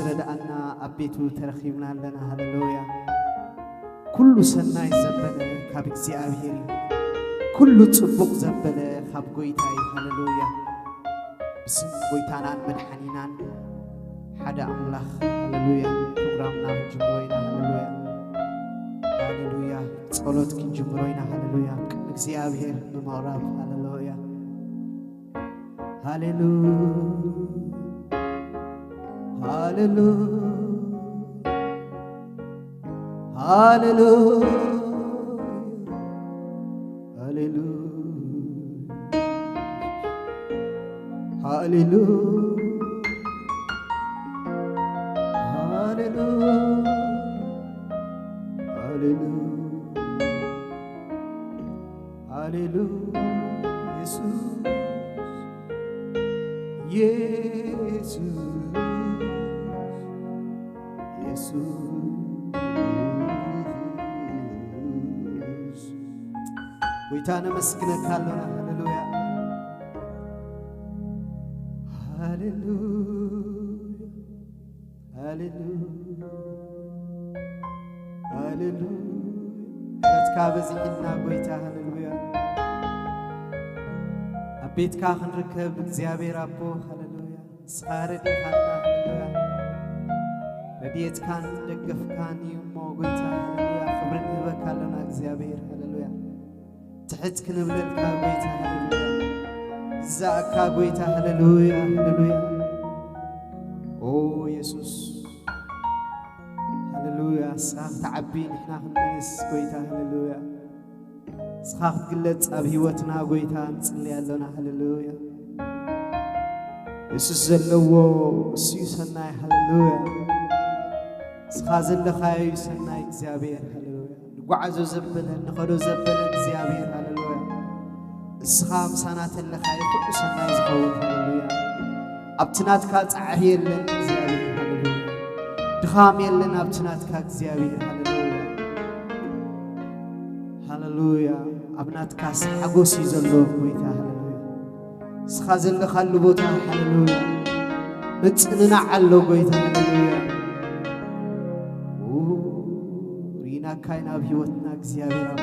ረድኣና ኣብ ቤቱ ተረኺብና ኣለና። ሃሌሉያ። ኩሉ ሰናይ ዘበለ ካብ እግዚኣብሔር እዩ። ኩሉ ጽቡቕ ዘበለ ካብ ጎይታ እዩ። ሃሌሉያ። ብስም ጎይታናን መድሓኒናን ሓደ ኣምላኽ፣ ሃሌሉያ፣ ፕሮግራምና ክንጅምሮ ኢና። ሃሌሉያ፣ ሃሌሉያ። ጸሎት ክንጅምሮ ኢና። ሃሌሉያ፣ ኣብ ቅድሚ እግዚኣብሔር ብምቕራብ። ሃሌሉያ፣ ሃሌሉያ፣ ሃሌሉያ፣ ሃሌሉያ፣ ሃሌሉያ፣ ሃሌሉያ፣ ሃሌሉያ፣ ሃሌሉያ፣ ሃሌሉያ። ኢየሱስ፣ ኢየሱስ፣ ኢየሱስ። ጎይታ ነመስግነካ ኣሎና። ሃሌሉያ፣ ሃሌሉያ፣ ሃሌሉያ፣ ሃሌሉያ። ምሕረትካ በዚሕልና ጎይታ። ሃሌሉያ፣ ኣብ ቤትካ ክንርከብ እግዚኣብሔር ኣቦ። ሃሌሉያ፣ ንስኻ ረዲእኻና። ሃሌሉያ፣ ረድኤትካን ደገፍካን እዩ እሞ ጎይታ። ሃሌሉያ፣ ክብሪ ንህበካ ኣለና እግዚኣብሔር። ሃሌሉያ፣ ትሕት ክንብለልካ ጎይታ። ሃሌሉያ፣ ዝዛእካ ጎይታ። ሃሌሉያ፣ ሃሌሉያ። ኦ ኢየሱስ፣ ሃሌሉያ። ንስኻ ክትዓቢ ንሕና ክንንእስ ጎይታ። ሃሌሉያ፣ ንስኻ ክትግለጽ ኣብ ህይወትና ጎይታ ንጽሊ ኣሎና። ሃሌሉያ፣ የሱስ ዘለዎ እሱ እዩ ሰናይ። ሃሌሉያ፣ ንስኻ ዘለኻዮ እዩ ሰናይ እግዚኣብሔር። ሃሌሉያ፣ ንጓዓዞ ዘበለ ንኸዶ ዘበለ እግዚኣብሔር። ሃሌሉያ፣ እስኻ ምሳና ተለኻ እዩ ኩሉ ሰናይ ዝኸውን። ሃሌሉያ፣ ኣብቲ ናትካ ጻዕሪ የለን እግዚኣብሔር። ሃሌሉያ፣ ድኻም የለን ኣብቲ ናትካ እግዚኣብሔር። ሃሌሉያ፣ ሃሌሉያ፣ ኣብ ናትካስ ሓጎስ እዩ ዘሎ ጎይታ። ሃሌሉያ፣ እስኻ ዘለኻሉ ቦታ። ሃሌሉያ፣ ምጽንናዕ ኣሎ ጎይታ። ሃሌሉያ፣ ኡ፣ ርኢናካ ኢና ኣብ ህይወትና እግዚኣብሔር ኣቦ።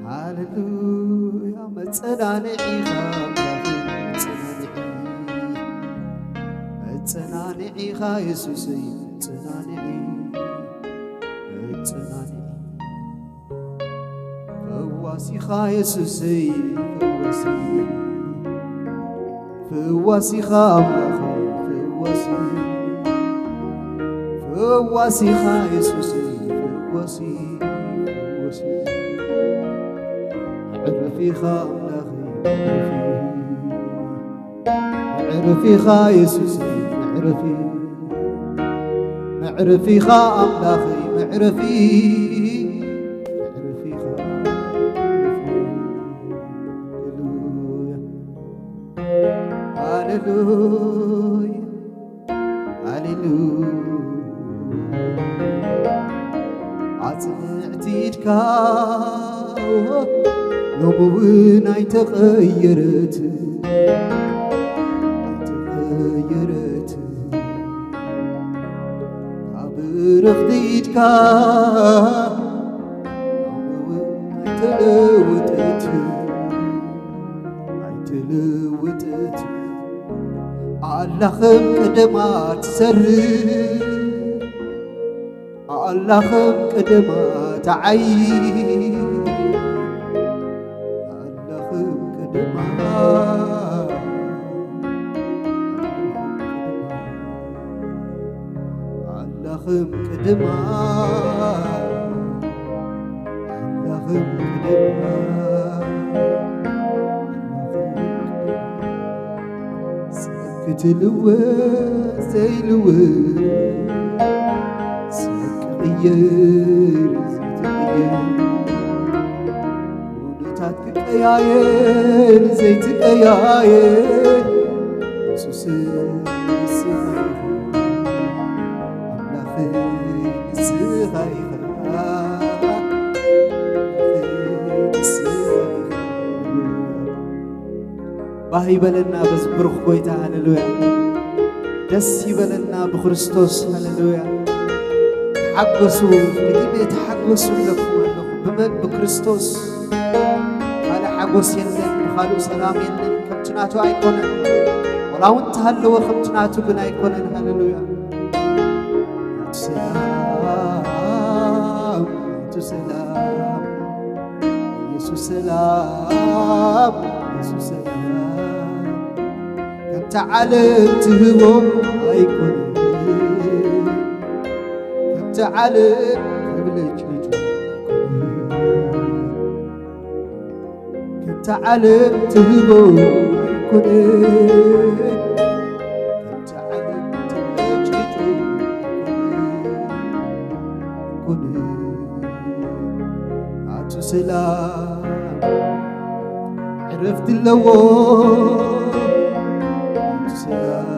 ሃሌሉያ፣ መጸናንዒኻ ኣምላኽ፣ መጸናንዒ፣ መጸናንዒኻ የሱሰይ፣ መጸናንዒ፣ መጸናንዒ። ፈዋሲኻ የሱሰይ፣ ፈዋሲ፣ ፈዋሲኻ ኣምላኸይ፣ ፈዋሲ፣ ፈዋሲኻ የሱሰይ፣ ፈዋሲ፣ ፈዋሲ። መዕረፊኻ ኣምላኸይ፣ መዕረፊ፣ መዕረፊኻ የሱሰይ፣ መዕረፊ፣ መዕረፊኻ ኣምላኸይ፣ መዕረፊ፣ መዕረፊኻ። ሃሌሉያ፣ ሃሌሉያ፣ ሃሌሉያ። ኣጽንዕቲ ኢድካ ሎሚ እውን ኣይተቐየረት፣ ኣይተቐየረት። ኣብ ብርኽቲ ኢድካ ሎሚ እውን ኣይተለወጠት፣ ኣይተለወጠት። ኣላ ከም ቀደማ ትሰርሕ፣ ኣላ ከም ቀደማ ትዓዪ፣ ኣላ ከም ቀደማ፣ ኣላ ከም ቀደማ፣ ኣላ ከም ቀደማ። ክትልወጥ ዘይልወጥ፣ ስቕ ቅየር ዘይትቕየር፣ ኩነታት ክቀያየር ዘይትቀያየር፣ የሱስ ንስኻ ኢኻ፣ ኣምላኸይ ንስኻ ኢኻ፣ ኣምላኸይ ንስኻ ኢኻ። ባህ ይበለና በዚ ብሩኽ ጎይታ። ሃሌሉያ። ደስ ይበለና ብክርስቶስ። ሃሌሉያ። ተሓጎሱ፣ ብግዜ ተሓጎሱ ኣለኹም ኣለኹ። ብመን? ብክርስቶስ። ካልእ ሓጎስ የለን፣ ብኻልእ ሰላም የለን። ከምቲ ናቱ ኣይኮነን። ወላ እውን እንተሃለወ ከምቲ ናቱ ግን ኣይኮነን። ሃሌሉያ። ናቱ ሰላም፣ ናቱ ሰላም፣ ኢየሱስ ሰላም፣ ኢየሱስ ሰላም። ከምቲ ዓለም ትህቦ ኣይኮነን። ከምቲ ዓለም ትብለጭልጭ ኣይኮነን። ከምቲ ዓለም ትህቦ ኣይኮነን። ከምቲ ዓለም ትብለጭልጭ ኣይኮነን። ናቱ ሰላም ዕረፍቲ ኣለዎ። ናቱ ሰላም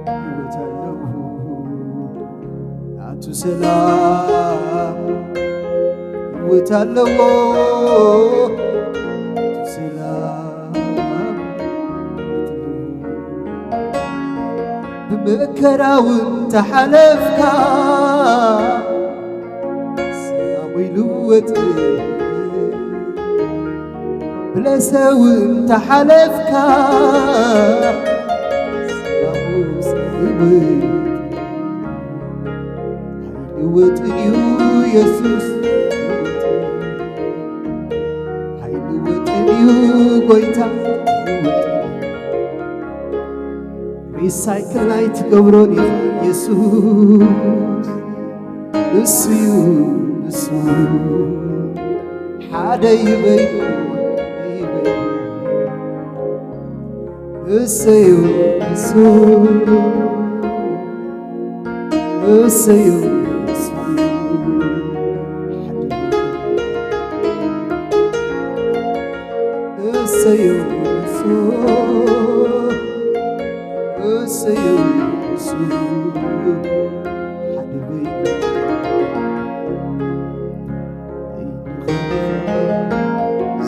ህይወት ኣለዎ። ናቱ ሰላም ህይወት ኣለዎ። ናቱ ሰላም ብመከራ እውን ተሓለፍካ ሰላሙ ይልወጥ። ብለሰ እውን ተሓለፍካ ሰላሙ ይልወጥ። ኣይልወጥን እዩ የሱስ፣ ኣይልወጥን እዩ ጎይታ። ሪሳይክል ኣይትገብሮን ኢኻ የሱስ። ንሱ እዩ፣ ንሱ ሓደ ይበይ፣ ይበይ። እሰዩ፣ እሱ፣ እሰዩ፣ እሱ። እሰዩ፣ እሱ፣ እሰዩ፣ እሱ። ሓደ በይኑ በይንኻ ኢኻ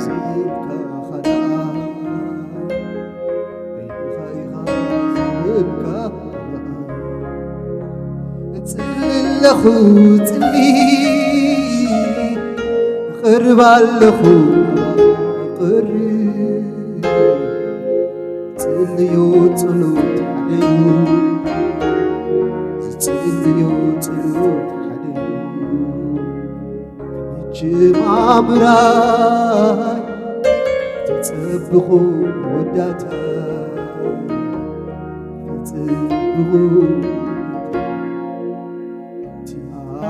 ዝብልካ ኻልኣይ፣ በይንኻ ኢኻ ዝብልካ ኻልኣይ። እጽሊ ኣለኹ፣ እጽሊ፣ እቐርብ ኣለኹ፣ እቐርብ። ዝጽልዮ ጸሎት ሓደ እዩ። ዝጽልዮ ጸሎት ሓደ እዩ። ኣጀማምራይ ተጸብቑ መወዳእታይ፣ ተጸብቑ እቲ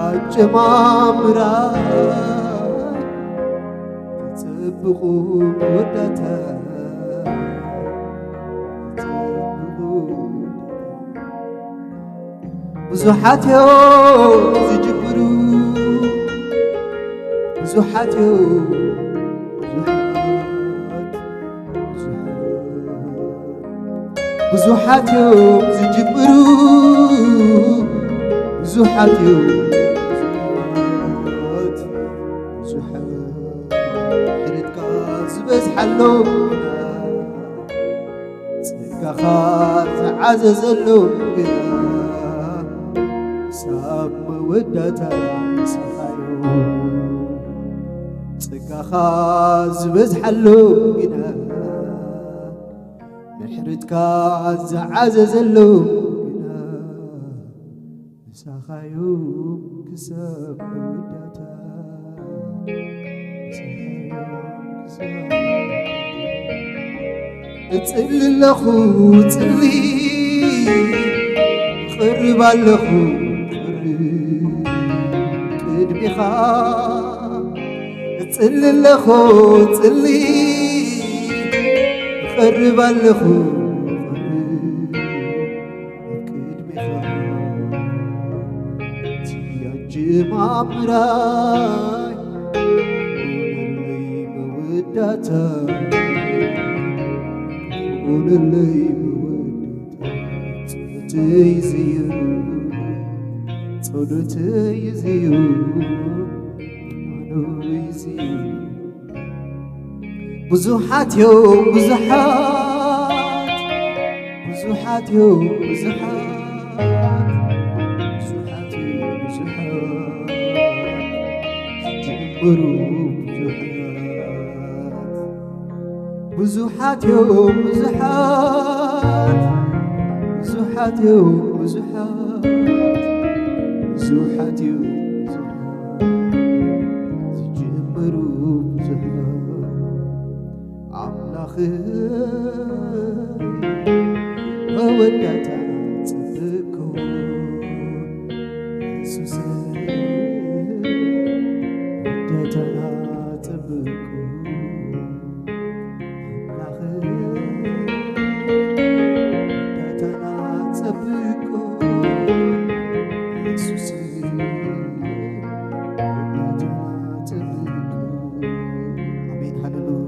ኣጀማምራይ ተጸብቑ መወዳእታይ፣ ተጸብቑ ብዙሓት እዮም ዝጅምሩ፣ ብዙሓት እዮም፣ ብዙሓት፣ ብዙሓት፣ ብዙሓት እዮም ዝጅምሩ፣ ብዙሓት እዮም፣ ብዙሓት፣ ብዙሓት። ሕርድካ ዝበዝሓሎም ጸጋኻ ዝዓዘዘሎም ግና፣ ክሳብ መወዳእታ ምሳኻዮ። ጸጋኻ ዝበዝሓሎም ግና፣ ምሕረትካ ዝዓዘዘሎም ግና፣ ምሳኻዮም ክሳብ መወዳእታ። እጽሊ ኣለኹ፣ እጽሊ፣ እቕርብ ኣለኹ፣ እቕርብ ቅድሜኻ። እጽሊ ኣለኹ፣ እጽሊ፣ እቐርብ ኣለኹ፣ እቕርብ ኣብ ቅድሜኻ። እቲ ኣጀማምራይ ክኾነለይ መወዳእታ፣ ክኾነለይ መወዳእታ። ጸሎተይ እዚ እዩ፣ ጸሎተይ እዚ እዩ፣ ኣማኑኤል እዚ እዩ። ብዙሓት እዮም፣ ብዙሓት፣ ብዙሓት ብዙሓት እዮም ብዙሓት፣ ብዙሓት እዮም ብዙሓት፣ ዝጅምሩ ብዙሓት፣ ብዙሓት እዮም ብዙሓት፣ ብዙሓት እዮም ብዙሓት፣ ብዙሓት እዮም ብዙሓት፣ ዝጅምሩ ብዙሓት። ኣምላኽ መወዳእታ ጽብቅ እኮ፣ የሱስ መወዳእታ ጽብቅ እኮ፣ ኣምላኽ መወዳእታ ጽብቅ እኮ፣ የሱስ መወዳእታ ጽብቅ እኮ። ኣሜን፣ ሃሌሉያ።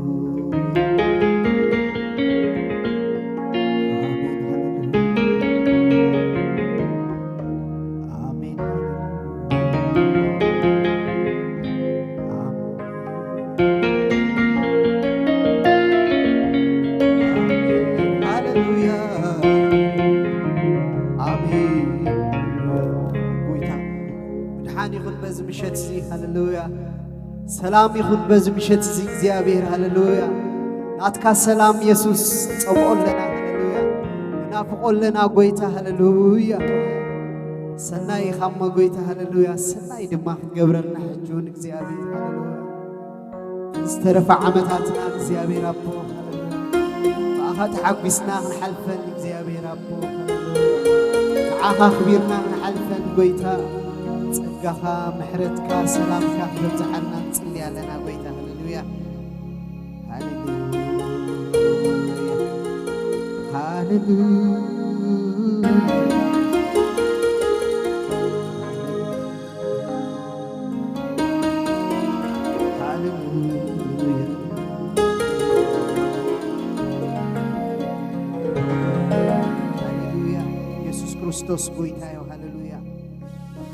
ኣሜን፣ ሃሌሉያ። ኣሜን፣ ሃሌሉያ። ኣሜን፣ ሃሌሉያ። ኣሜን። ጎይታ ብድሓን ይኹን በዚ ምሸት እዚ። ሃሌሉያ። ሰላም ይኹን በዚ ምሸት እዚ እግዚኣብሔር። ሃሌሉያ። ናትካ ሰላም የሱስ ንጸምኦ ኣለና። ሃሌሉያ። ንናፍቆ ኣለና ጎይታ። ሃሌሉያ። ሰናይ ኢኻ እሞ ጎይታ። ሃሌሉያ። ሰናይ ድማ ክትገብረልና ሕጂ እውን እግዚኣብሔር። ሃሌሉያ። ዝተረፈ ዓመታትና እግዚኣብሔር ኣቦ። ሃሌሉያ። ብኣኻ ተሓጒስና ክንሓልፈን እግዚኣብሔር ኣቦ። ንዓኻ ኣኽቢርና ክንሓልፈን ጎይታ፣ ጸጋኻ፣ ምሕረትካ፣ ሰላምካ ክተብዝሓልና ንጽሊ ኣለና ጎይታ። ሃሌሉያ። ሃሌሉያ። ሃሌሉያ። ሃሌሉያ። ሃሌሉያ። የሱስ ክርስቶስ ጎይታ እዩ። ሃሌሉያ።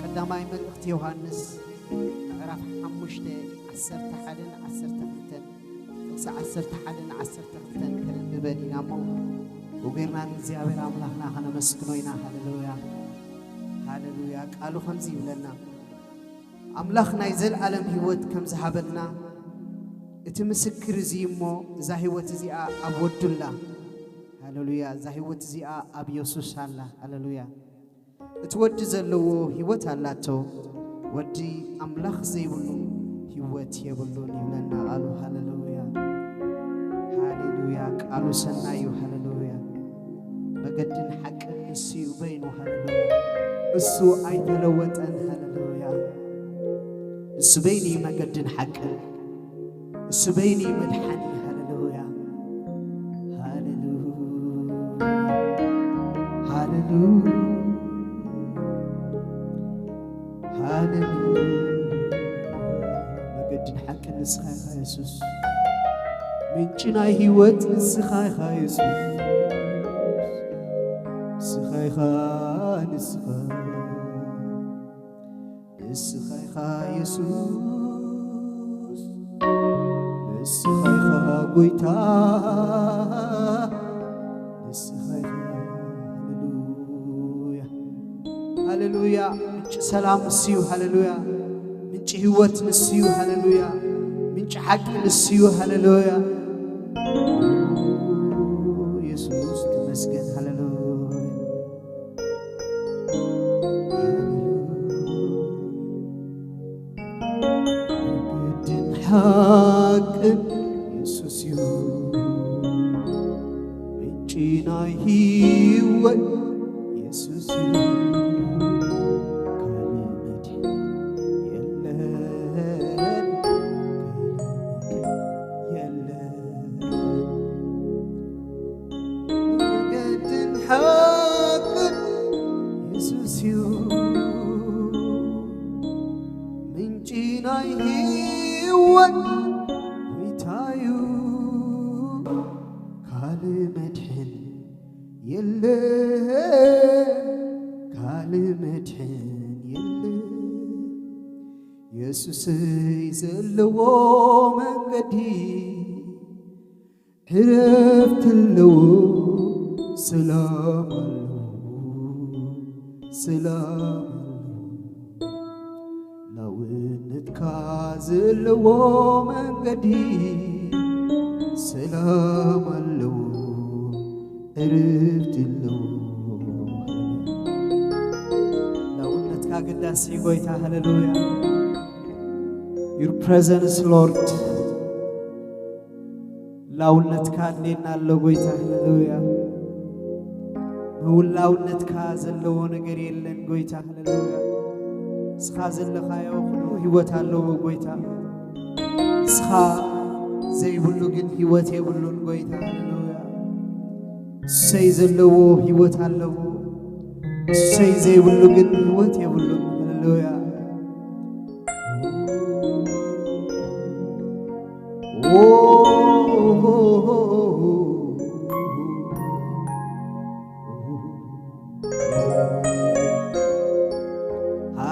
ቀዳማይ መልእኽቲ ዮሃንስ ምዕራፍ ሓሙሽተ ዓሰርተ ሓደን ዓሰርተ ክልተን፣ ጥቕሲ ዓሰርተ ሓደን ዓሰርተ ክልተን ከነንብበን ኢና እሞ፣ ወጌርና ንእግዚኣብሔር ኣምላኽና ከነመስግኖ ኢና። ሃሌሉያ። ሃሌሉያ። ቃሉ ከምዚ ይብለና፣ ኣምላኽ ናይ ዘልኣለም ህይወት ከም ዝሃበና እቲ ምስክር እዚ እሞ፣ እዛ ህይወት እዚኣ ኣብ ወዱ ኣላ። ሃሌሉያ። እዛ ህይወት እዚኣ ኣብ የሱስ ኣላ። ሃሌሉያ። እቲ ወዲ ዘለዎ ህይወት ኣላቶ፣ ወዲ ኣምላኽ ዘይብሉ ህይወት የብሉን ይብለና ቃሉ። ሃሌሉያ። ሃሌሉያ። ቃሉ ሰናይ እዩ። ሃሌሉያ። መገድን ሓቅን ንሱ እዩ በይኑ። ሃሌሉያ። እሱ ኣይተለወጠን። ሃሌሉያ። እሱ በይኑ እዩ መገድን ሓቅን። እሱ በይኑ እዩ መድሓኒ። ሃሌሉያ። ሃሌሉያ። ሃሌሉያ። ሃሌሉያ። መገድን ሓቅን ንስኻ ኢኻ የሱስ። ምንጪ ናይ ህይወት ንስኻ ኢኻ የሱስ። ንስኻ ኢኻ፣ ንስኻ። ንስኻ ኢኻ የሱስ። ንስኻ ኢኻ ጎይታ። ንስኻ ኢኻ። ሃሌሉያ። ሃሌሉያ። ምንጪ ሰላም ንሱ እዩ። ሃሌሉያ። ምንጪ ህይወት ንሱ እዩ። ሃሌሉያ። ምንጪ ሓቂ ንሱ እዩ። ሃሌሉያ። የሱስ ተመስገን። ሃሌሉያ። መገድን ሓቅን የሱስ እዩ። ምንጪ ናይ ህይወት የሱስ እዩ። ካልእ መድሕን የለን። ካልእ መድሕን የለን። መገድን ሓቅን የሱስ እዩ። ምንጪ ናይ ህይወት ጎይታ እዩ። ካልእ መድሕን የለን። ካልእ መድሕን የለን። የሱሰይ ዘለዎ መንገዲ ዕረፍቲ ኣለዎ፣ ሰላም ኣለዎ፣ ሰላም ኣለዎ። ላውነትካ ዘለዎ መንገዲ ሰላም ኣለዎ፣ ዕረፍቲ ኣለዎ። ላውነትካ ኣገዳሲ እዩ ጎይታ፣ ሃሌሉያ። Your presence, Lord. ላውነትካ ኣድልየና ኣሎ ጎይታ፣ ሃሌሉያ። ምውላውነትካ ዘለዎ ነገር የለን ጎይታ፣ ሃሌሉያ። ንስኻ ዘለኻዮ ኩሉ ህይወት ኣለዎ ጎይታ። ንስኻ ዘይብሉ ግን ህይወት የብሉን ጎይታ፣ ሃሌሉያ። እሰይ ዘለዎ ህይወት ኣለዎ፣ እሰይ ዘይብሉ ግን ህይወት የብሉን፣ ሃሌሉያ።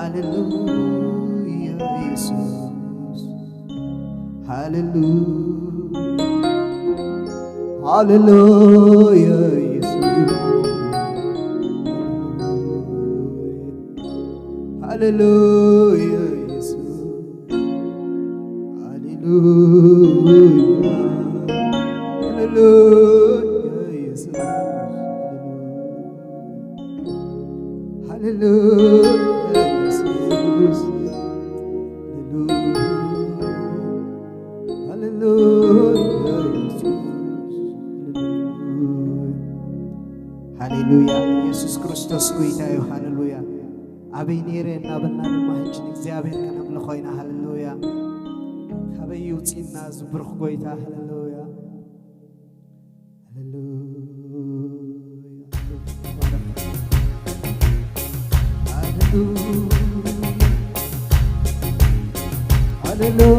ሃሌሉያ ኢየሱስ፣ ሃሌሉያ፣ ሃሌሉያ ኢየሱስ፣ ሃሌሉያ ኢየሱስ። ሃሌሉያ፣ ሃሌሉያ ኢየሱስ። ሃሌሉያ ኢየሱስ። ሃሌሉያ፣ ሃሌሉያ ኢየሱስ። ሃሌሉያ። ሃሌሉያ። ኢየሱስ ክርስቶስ ጎይታ እዩ። ሃሌሉያ። ኣበይ ነይረ እናበልና ድማ ሕጂ ንእግዚኣብሔር ከነምልኾ ኢና። ሃሌሉያ። ካበይ ይውፅእና ዝብሩኽ ጎይታ? ሃሌሉያ፣ ሃሌሉያ። ሃሌሉያ፣ ሃሌሉያ።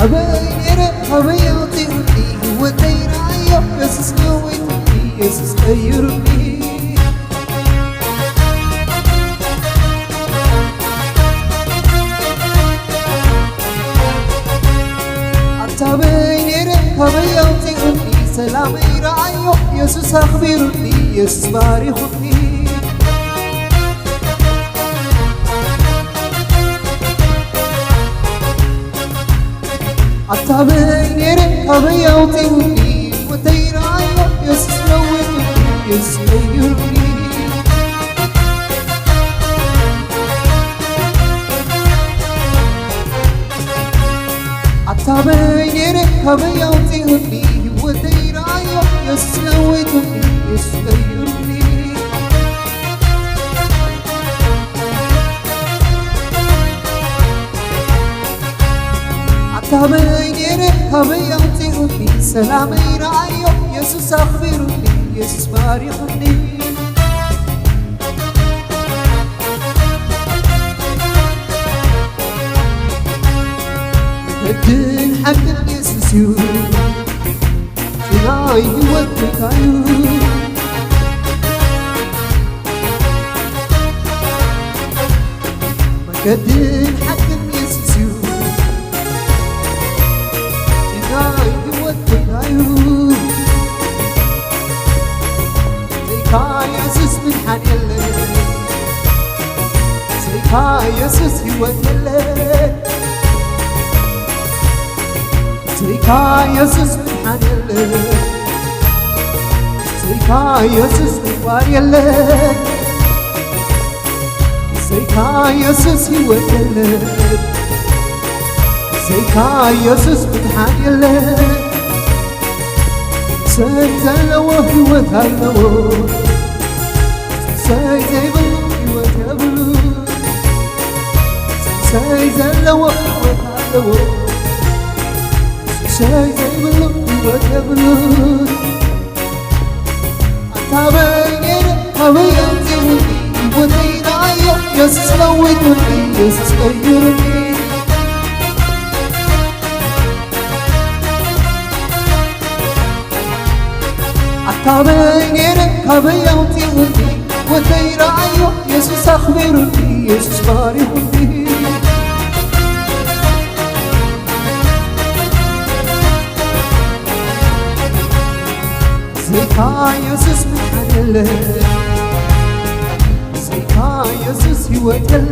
ኣበይ ነይረ ኣበይ ኣውፂኡኒ ህይወተይ ረኣዮ የሱስ ለዊጡኒ የሱስ ቀይሩኒ። ኣታ ኣበይ ነይረ ካበይ ኣውፂኡኒ ሰላመይ ረኣዮ የሱስ ኣኽቢሩኒ የሱስ ባሪኹኒ። ኣታ ኣበይ ነይረ ካበይ ኣውፂኡኒ ህይወተይ ረኣዮ የሱስ ለዊጡኒ የሱስ ቀይሩኒ። ኣታ ኣበይ ነይረ ካበይ ኣውፂኡኒ ህይወተይ ረኣዮ የሱስ ለዊጡኒ የሱስ ቀይሩኒ። ኣታ ኣበይ ነይረ ካበይ ኣውፂኡኒ ሰላመይ ረኣዮ የሱስ ኣኽቢሩኒ የሱስ ባሪኹኒ። ሕድን ሓቅን የሱስ እዩ ናይ ህይወት ጎይታ እዩ። መገድን ሓቅን የሱስ እዩ ናይ ህይወት ጎይታ እዩ። ዘይካ የሱስ ምድሓን የለን። ዘይካ የሱስ ህይወት የለን። ዘይካ የሱስ ምድሓን የለን። ዘይካ የሱስ ምግባር የለን። ዘይካ የሱስ ህይወት የለን። ዘይካ የሱስ ምድሓን የለን። ሰይ ዘለዎ ህይወት ኣለዎ። ሰይ ዘይብሉ ህይወት የብሉ። ሰይ ዘለዎ ህይወት ኣለዎ። ሰይ ዘይብሉ ህይወት የብሉ። ኣታ በይነይ ካበይ ኣምፂኡኒ ህይወተይ ንዓዮ የሱስ ለዊጡኒ፣ የሱስ ቀይሩኒ። ኣታ በይ ነይረ ካበይ ኣውፂኡኒ፣ ወተይ ረኣዮ የሱስ ኣኽቢሩኒ፣ የሱስ ባሪኹኒ። ዘይካ የሱስ መድሓን የለ፣ ዘይካ የሱስ ህይወት የለ።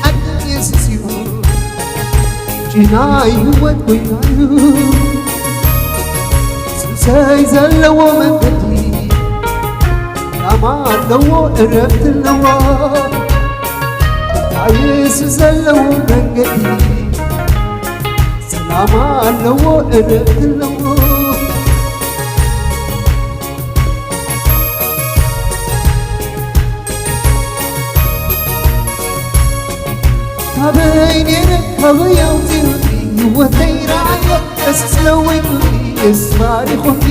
ሓቂ የሱስ እዩ፣ ጭናይ ህይወት ጎይታ እዩ። ስሰይ ዘለዎ መንገዲ፣ ሰላም ኣለዎ፣ እረፍቲ ኣለዎ። የሱስ ዘለዎ መንገዲ፣ ሰላም ኣለዎ፣ እረፍቲ ኣለዎ። ካበይ ነይረ፣ ካበይ ኣውፂኡኒ፣ ህይወተይ ረኣዮ፣ የሱስ ለዊጡኒ፣ የሱስ ባሪኹኒ።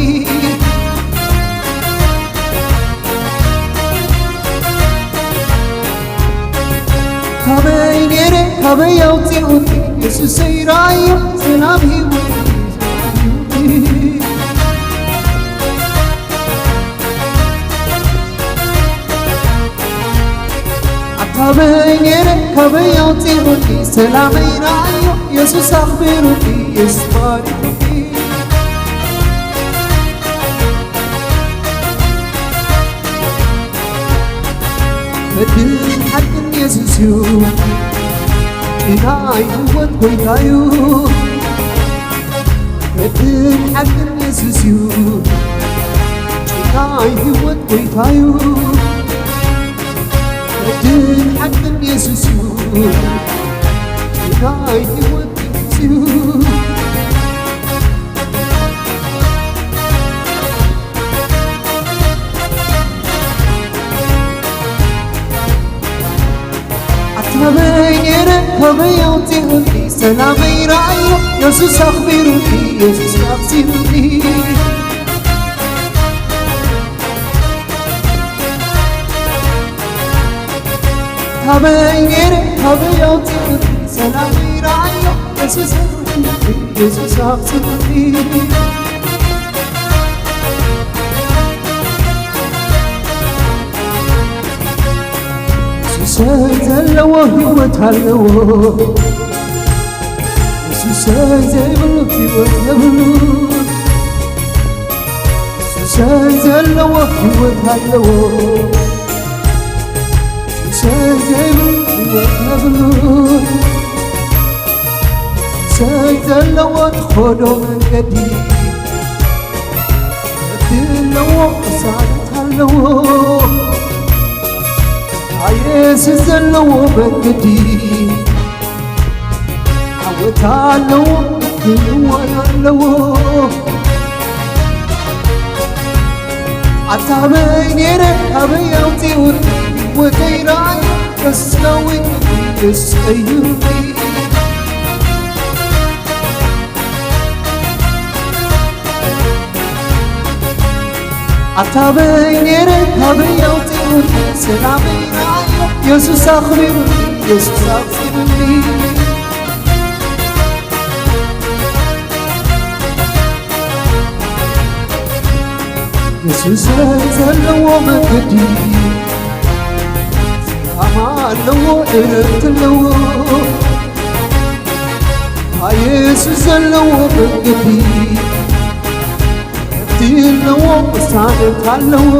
ካበይ ነይረ፣ ካበይ ኣውፂኡኒ፣ የሱሰይ ረኣዮ፣ ሰላም ህይወት። ኣታ በይ ነይረ፣ ካበይ ኣውፂኡኒ፣ ሰላመይ ረኣዮ፣ የሱስ ኣኽቢሩኒ፣ የሱስ ባሪኹኒ። መድን ሓቅን የሱስ እዩ፣ ጭናይ ህይወት ጎይታ እዩ። መድን ሓቅን የሱስ እዩ፣ ጭናይ ህይወት ጎይታ እዩ። መድን ሓቅን የሱስ እዩ፣ ጭናይ ህይወት የሱስ እዩ። ኣታ በይ ነይረ፣ ካበይ ኣውፂኡኒ፣ ሰላመይ ረኣዮ፣ የሱስ ኣኽቢሩኒ፣ የሱስ ኣፍሲሉኒ። ካበይ ነይረ፣ ካበይ ኣውፂኡኒ፣ ሰላመይ ረኣዮ፣ የሱስ ኣኽቢሩኒ፣ የሱስ ኣፍሲሉኒ። የሱሰይ ዘለዎ ህይወት ኣለዎ። የሱሰይ ዘይብሉ ህይወት የብሉ። የሱሰይ ዘለዎ ህይወት ኣለዎ። የሱሰይ ዘይብሉ ህይወት የብሉ። የሱሰይ ዘለዎ ትኸዶ መንገዲ ኣለዎ፣ ቅሳነት ኣለዎ። ኣየሱስ ዘለዎ መንገዲ ዓወት ኣለዎ፣ ክንዋይ ኣለዎ። ኣታ በይ ነይረ፣ ኣበይ ኣውፂኡኒ፣ ህይወተይ ረኣዮ፣ የሱስ ለዊጡኒ፣ የሱስ ቀይሩኒ። ኣታ በይ ነይረ፣ ካበይ ኣውፂኡኒ፣ ሰላመይ ረኣዮ፣ የሱስ ኣኽቢሩኒ፣ የሱስ ኣፍሲሉኒ። የሱስ ዘለዎ መንገዲ ሰላም ኣለዎ፣ እረፍቲ ኣለዎ። የሱስ ዘለዎ መንገዲ እረፍቲ ኣለዎ፣ ቅሳነት ኣለዎ።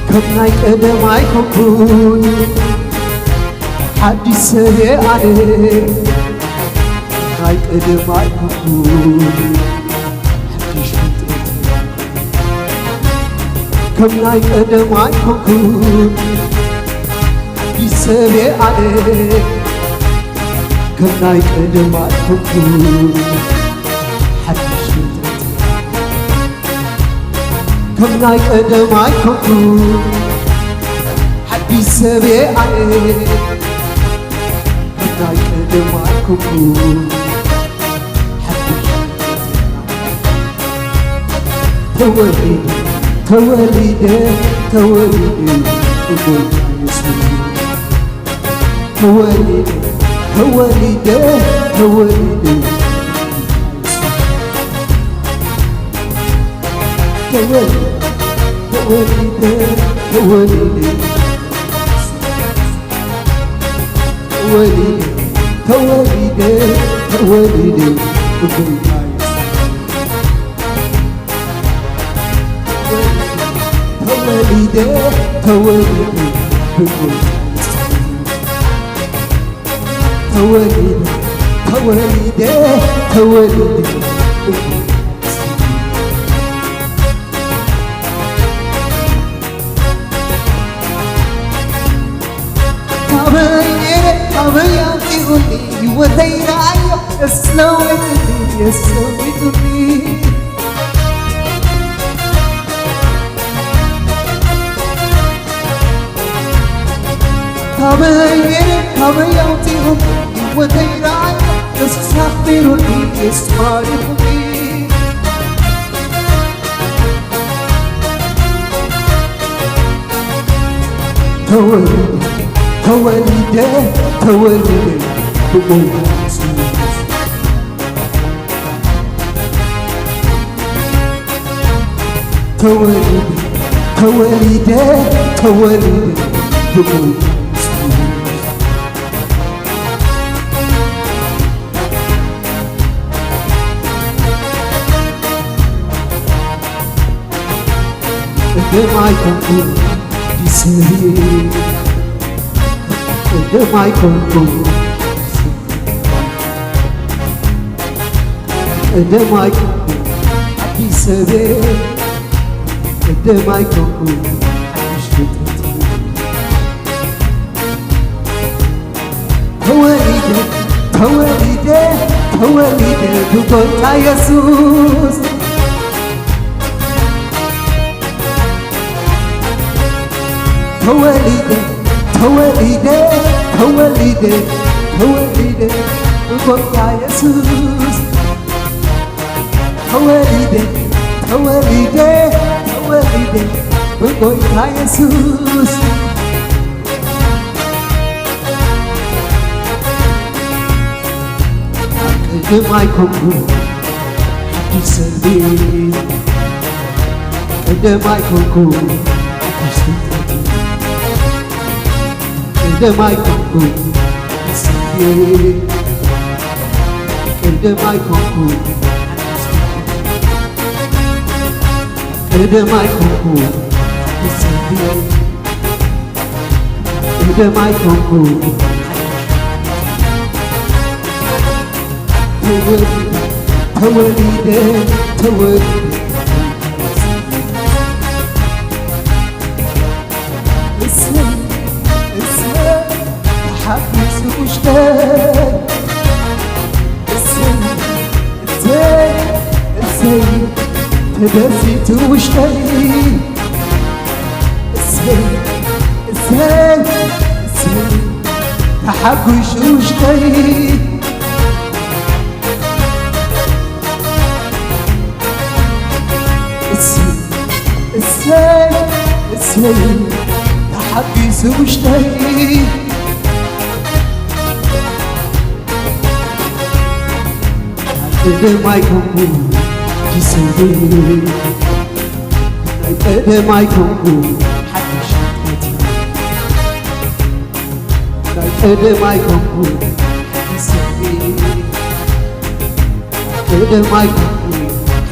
ከም ናይ ቀደም ኣይኮንኩን፣ ሓድሽ ሰብ እየ ኣነ። ናይ ቀደም ኣይኮንኩን፣ ሓድሽ ፍጥረት። ከም ናይ ቀደም ኣይኮንኩን፣ ሓድሽ ሰብ እየ ኣነ። ከም ናይ ቀደም ኣይኮንኩ ሓድሽ ፍጥረት፣ ከም ናይ ቀደም ኣይኮንኩ ሓድሽ ሰብ ኣየ፣ ከም ናይ ቀደም ኣይኮንኩ ሓድሽ ፍጥረት። ተወሊደ፣ ተወሊደ፣ ተወሊደ ብጎይታ የሱስ። ተወሊደ፣ ተወሊደ፣ ተወሊደ። ተወሊደ፣ ተወሊደ፣ ተወሊደ። ተወሊደ፣ ተወሊደ፣ ተወሊደ። ተወሊደ፣ ተወሊደ፣ ብጎይታ የሱስ። ተወሊደ፣ ተወሊደ፣ ተወሊደ፣ ብጎይታ የሱስ። ካበይ ነይረ፣ ካበይ ኣምጺኡኒ፣ ህይወተይ ረኣዮ፣ የሱስ ለዊጡኒ፣ የሱስ ለዊጡኒ። ካበይ ነይረ፣ ካበይ ኣምጺኡኒ፣ ህይወተይ ረኣዮ፣ የሱስ ኣኽቢሩኒ፣ የሱስ ማሪኹኒ። ተወሊደ፣ ተወሊደ፣ ተወሊደ ብጎይታ የሱስ። ተወሊደ፣ ተወሊደ፣ ተወሊደ ብጎይታ የሱስ። ቀደም ኣይኮንኩ ኣዲስ ሰብ፣ ቀደም ኣይኮንኩ፣ ቀደም ኣይኮንኩ ኣዲስ ሰብ፣ ቀደም ኣይኮንኩ ሓድሽ ፍጥረት። ተወሊደ፣ ተወሊደ፣ ተወሊደ ብጎይታ የሱስ። ተወሊደ፣ ተወሊደ፣ ተወሊደ፣ ተወሊደ ብጎይታ የሱስ። ተወሊደ፣ ተወሊደ፣ ተወሊደ ብጎይታ የሱስ። ቀደም ኣይኮንኩ ሓድሽ ሰብ፣ ቀደም ኣይኮንኩ ሓድሽ ፍጥረት፣ ቀደም ኣይኮንኩ ሓድሽ ሰብ፣ ቀደም ኣይኮንኩ ሓድሽ ፍጥረት፣ ቀደም ኣይኮንኩ ሓድሽ ሰብ፣ ቀደም ኣይኮንኩ። ተወሊደ፣ ተወሊደ፣ ተወሊደ። እሰይ፣ እሰይ፣ ተሓጒሱ ውሽጠይ። እሰይ፣ እሰይ፣ እሰይ፣ ተደሲቱ ውሽጠይ። እሰይ፣ እሰይ፣ እሰይ፣ ተሓጒሱ ውሽጠይ። እሰይ፣ እሰይ፣ እሰይ፣ ተሓጒሱ ውሽጠይ። ቀደም ኣይኮንኩ ሓድሽ ሰብ፣ ናይ ቀደም ኣይኮንኩ ሓድሽ ፍጥረት፣ ናይ ቀደም ኣይኮንኩ ሓድሽ ሰብ፣ ቀደም ኣይኮንኩ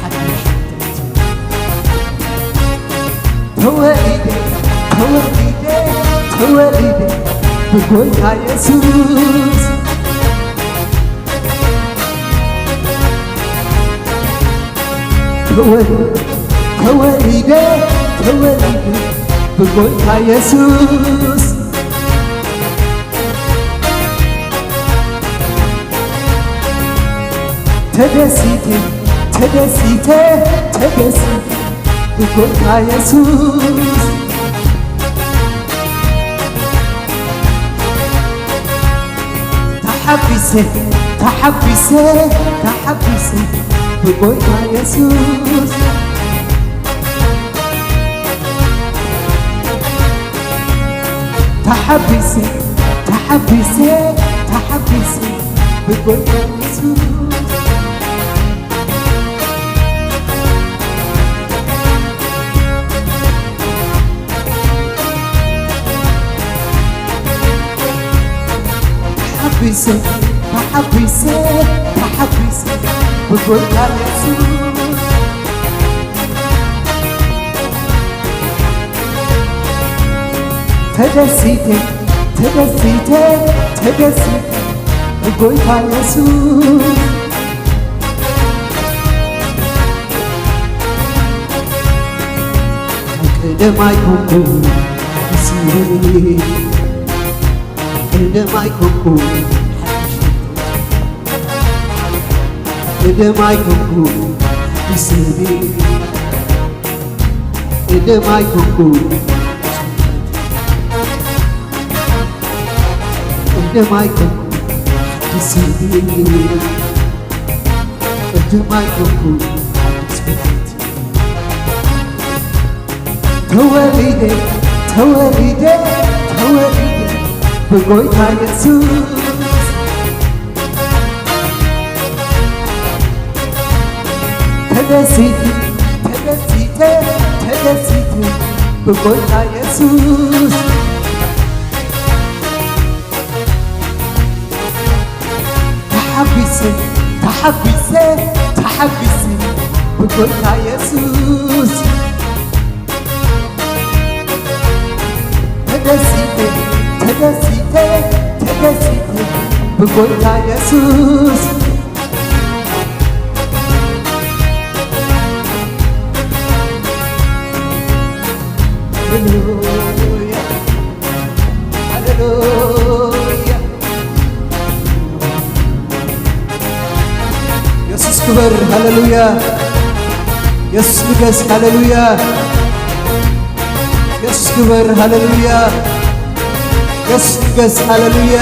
ሓድሽ ፍጥረት። ተወሊደ፣ ተወሊደ፣ ተወሊደ ብጎይታ የሱስ። ተወል-፣ ተወሊደ፣ ተወሊደ ብጎይታ የሱስ። ተደሲተ ተደሲተ ተደሲተ ብጎይታ የሱስ ተሓቢሰ ተሓቢሰ ተሓቢሰ ብጎይታ የሱስ ተሓቢሰ ተሓቢሰ ተሓቢሰ ብጎይታ የሱስ ተሓቢሰ ተሓቢሰ ተሓቢሰ ብጎይታ የሱስ ተደሲተ ተደሲተ ተደሲተ ብጎይታ የሱስ ቀደማይ ኮንኩ ስብሪ ቀደማይ ኮንኩ ቀደማይ ኮንኩ ስብሪ ቀደማይ ኮንኩ ቀደማይ ኮንኩ ስብሪ ቀደማይ ኮንኩ ተወሊደ ተወሊደ ተወሊደ ብጎይታ የሱስ ተደሲተ ተደሲተ ተደሲተ ብጎይታ የሱስ ተሓቢሰ ተሓቢሰ ተሓቢሰ ብጎይታ የሱስ ተደሲተ ተደሲተ ተደሲተ ብጎይታ የሱስ ሃሌሉያ ሃሌሉያ የሱስ ክበር ሃሌሉያ የሱስ ንገስ ሃሌሉያ የሱስ ክበር ሃሌሉያ የሱስ ንገስ ሃሌሉያ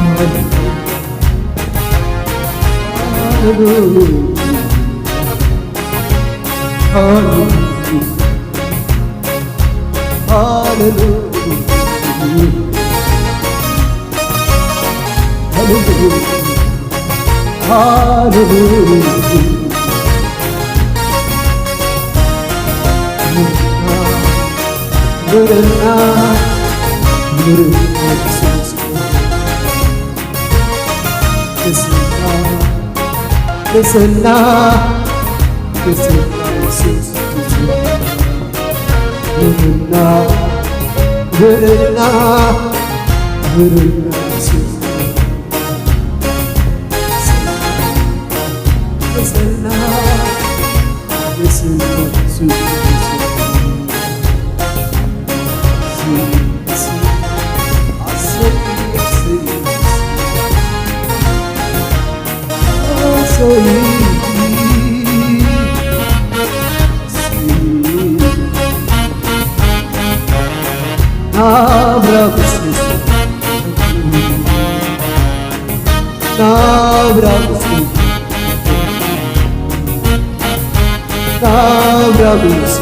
ሃሌሉያ ሃሌሉያ ሃሌሉያ ሃሌሉያ ሃሌሉያ ንስና ንስና ንስና ንስና ናብራ ብስስ ናብራ ብስስ ናብራ ብስስ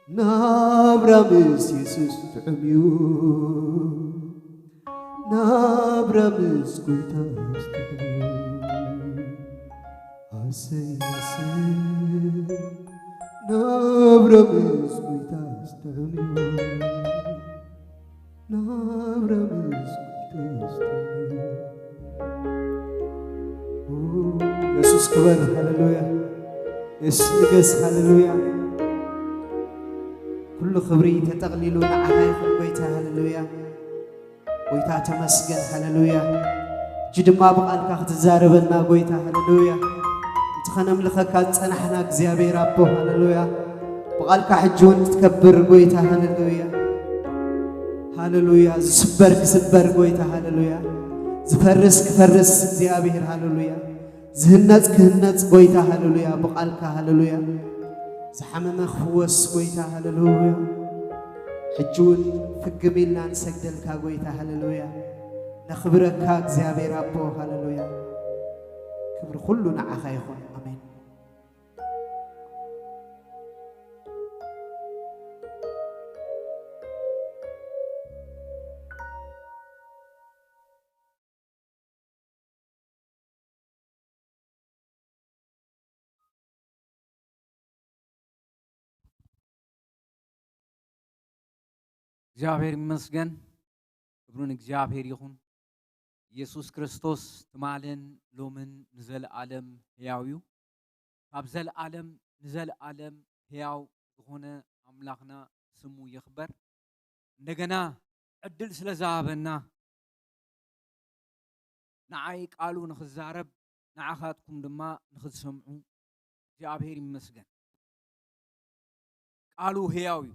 ናብራ ምስ የሱስ ጥዑም እዩ። ናብራ ምስ ጎይታ ጥዑም እዩ። ኣሰይ ኣሰይ ናብራ ምስ ጎይታ ጥዑም እዩ። ናብራ ምስ ጎይታ ጥዑም እዩ። የሱስ ክበር፣ ሃሌሉያ። የሱስ ንገስ፣ ሃሌሉያ። ኩሉ ክብሪ ተጠቕሊሉ ንዓኻ ይኹን ጎይታ፣ ሃሌሉያ። ጎይታ ተመስገን፣ ሃሌሉያ። ሕጂ ድማ ብቓልካ ክትዛረበና ጎይታ፣ ሃሌሉያ። እቲ ኸነምልኸካ ዝጸናሕና እግዚኣብሔር ኣቦ፣ ሃሌሉያ። ብቓልካ ሕጂ እውን ክትከብር ጎይታ፣ ሃሌሉያ። ሃሌሉያ። ዝስበር ክስበር ጎይታ፣ ሃሌሉያ። ዝፈርስ ክፈርስ እግዚኣብሔር፣ ሃሌሉያ። ዝህነጽ ክህነጽ ጎይታ፣ ሃሌሉያ። ብቓልካ፣ ሃሌሉያ። ዝሓመመ ክፍወስ ጎይታ፣ ሃሌሉያ። ሕጂ እውን ፍግም ኢልና ንሰግደልካ ጎይታ፣ ሃሌሉያ። ነኽብረካ እግዚኣብሔር ኣቦ፣ ሃሌሉያ። ክብሪ ኩሉ ንዓኻ ይኹን። ኣሜን። እግዚኣብሔር ይመስገን። ክብሪ ንእግዚኣብሔር ይኹን። ኢየሱስ ክርስቶስ ትማልን ሎምን ንዘለኣለም ሕያው እዩ። ካብ ዘለኣለም ንዘለኣለም ሕያው ዝኾነ ኣምላኽና ስሙ ይኽበር። እንደገና ዕድል ስለ ዝሃበና ንዓይ ቃሉ ንኽዛረብ ንዓኻትኩም ድማ ንኽትሰምዑ እግዚኣብሔር ይመስገን። ቃሉ ሕያው እዩ፣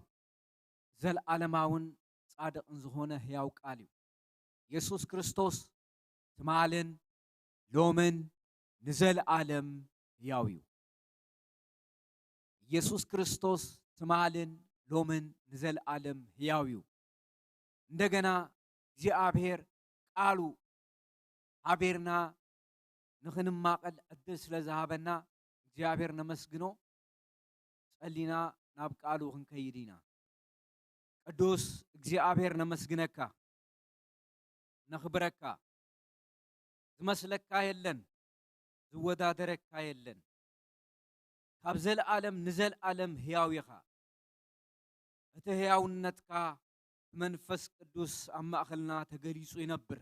ዘለዓለማውን ጻድቕን ዝኾነ ሕያው ቃል እዩ። የሱስ ክርስቶስ ትማልን ሎምን ንዘለዓለም ሕያው እዩ። ኢየሱስ ክርስቶስ ትማልን ሎምን ንዘለዓለም ሕያው እዩ። እንደገና እግዚኣብሔር ቃሉ ሓቢርና ንኽንማቐል ዕድል ስለ ዝሃበና እግዚኣብሔር ነመስግኖ። ጸሊና ናብ ቃሉ ክንከይድ ኢና። ቅዱስ እግዚኣብሔር ነመስግነካ፣ ነኽብረካ። ዝመስለካ የለን፣ ዝወዳደረካ የለን። ካብ ዘለኣለም ንዘለኣለም ሕያው ኢኻ። እቲ ሕያውነትካ ብመንፈስ ቅዱስ ኣብ ማእኸልና ተገሊጹ ይነብር።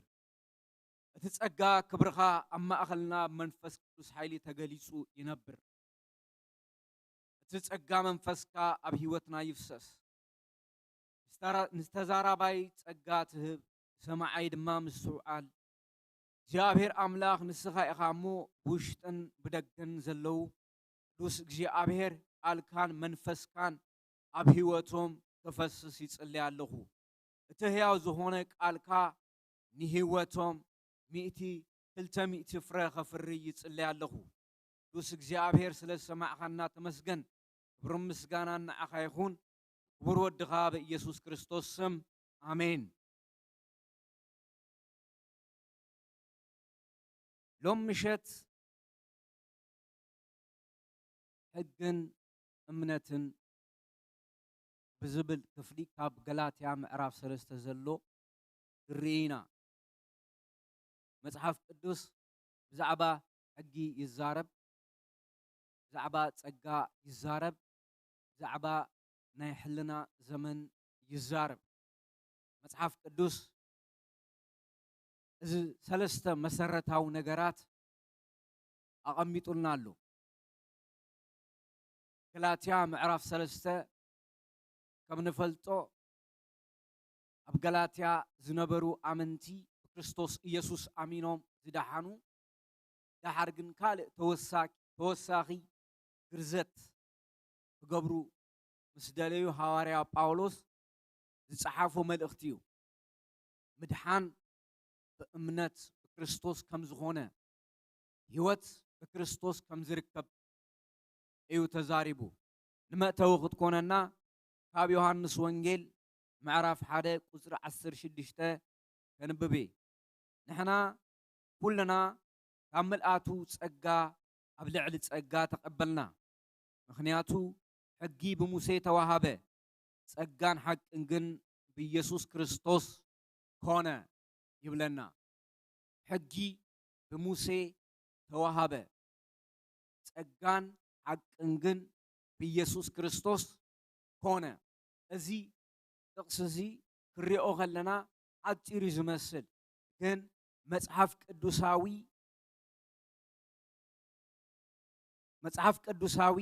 እቲ ጸጋ ክብርኻ ኣብ ማእኸልና ብመንፈስ ቅዱስ ሓይሊ ተገሊጹ ይነብር። እቲ ጸጋ መንፈስካ ኣብ ህይወትና ይፍሰስ። ንስተራ-፣ ንስተዛራባይ ጸጋ ትህብ፣ ንሰማዓይ ድማ ምስትውዓል። እግዚኣብሔር ኣምላኽ ንስኻ ኢኻ እሞ ብውሽጥን ብደገን ዘለዉ ቅዱስ እግዚኣብሔር ቃልካን መንፈስካን ኣብ ህይወቶም ከፈስስ ይጽሊ ኣለኹ። እቲ ሕያው ዝኾነ ቃልካ ንህይወቶም ሚእቲ፣ ክልተ ሚእቲ ፍረ ከፍሪ ይጽሊ ኣለኹ። ቅዱስ እግዚኣብሔር ስለ ዝሰማዕኻና ተመስገን። ክብርን ምስጋናን ንዓኻ ይኹን። ክቡር ወድኻ ብኢየሱስ ክርስቶስ ስም ኣሜን። ሎም ምሸት ሕግን እምነትን ብዝብል ክፍሊ ካብ ገላትያ ምዕራፍ ሰለስተ ዘሎ ንርኢ ኢና። መጽሓፍ ቅዱስ ብዛዕባ ሕጊ ይዛረብ፣ ብዛዕባ ጸጋ ይዛረብ፣ ብዛዕባ ናይ ሕልና ዘመን ይዛረብ። መጽሓፍ ቅዱስ እዚ ሰለስተ መሰረታዊ ነገራት ኣቐሚጡልና ኣሎ። ገላትያ ምዕራፍ ሰለስተ ከም ንፈልጦ ኣብ ገላትያ ዝነበሩ ኣመንቲ ብክርስቶስ ኢየሱስ ኣሚኖም ዝደሓኑ፣ ደሓር ግን ካልእ ተወሳ-፣ ተወሳኺ ግርዘት ክገብሩ ምስ ደለዩ ሃዋርያ ጳውሎስ ዝጸሓፎ መልእኽቲ እዩ። ምድሓን ብእምነት ብክርስቶስ ከም ዝኾነ፣ ህይወት ብክርስቶስ ከም ዝርከብ እዩ ተዛሪቡ። ንመእተዊ ክትኮነና ካብ ዮሃንስ ወንጌል ምዕራፍ ሓደ ቁጽሪ ዓሰርተ ሽዱሽተ ከንብብ እየ። ንሕና ኩልና ካብ ምልኣቱ ጸጋ ኣብ ልዕሊ ጸጋ ተቐበልና። ምኽንያቱ ሕጊ ብሙሴ ተዋሃበ፣ ጸጋን ሓቅን ግን ብኢየሱስ ክርስቶስ ኮነ ይብለና። ሕጊ ብሙሴ ተዋሃበ፣ ጸጋን ሓቅን ግን ብኢየሱስ ክርስቶስ ኮነ። እዚ ጥቕሲ እዚ ክሪኦ ከለና ሓጺር እዩ ዝመስል፣ ግን መጽሓፍ ቅዱሳዊ መጽሓፍ ቅዱሳዊ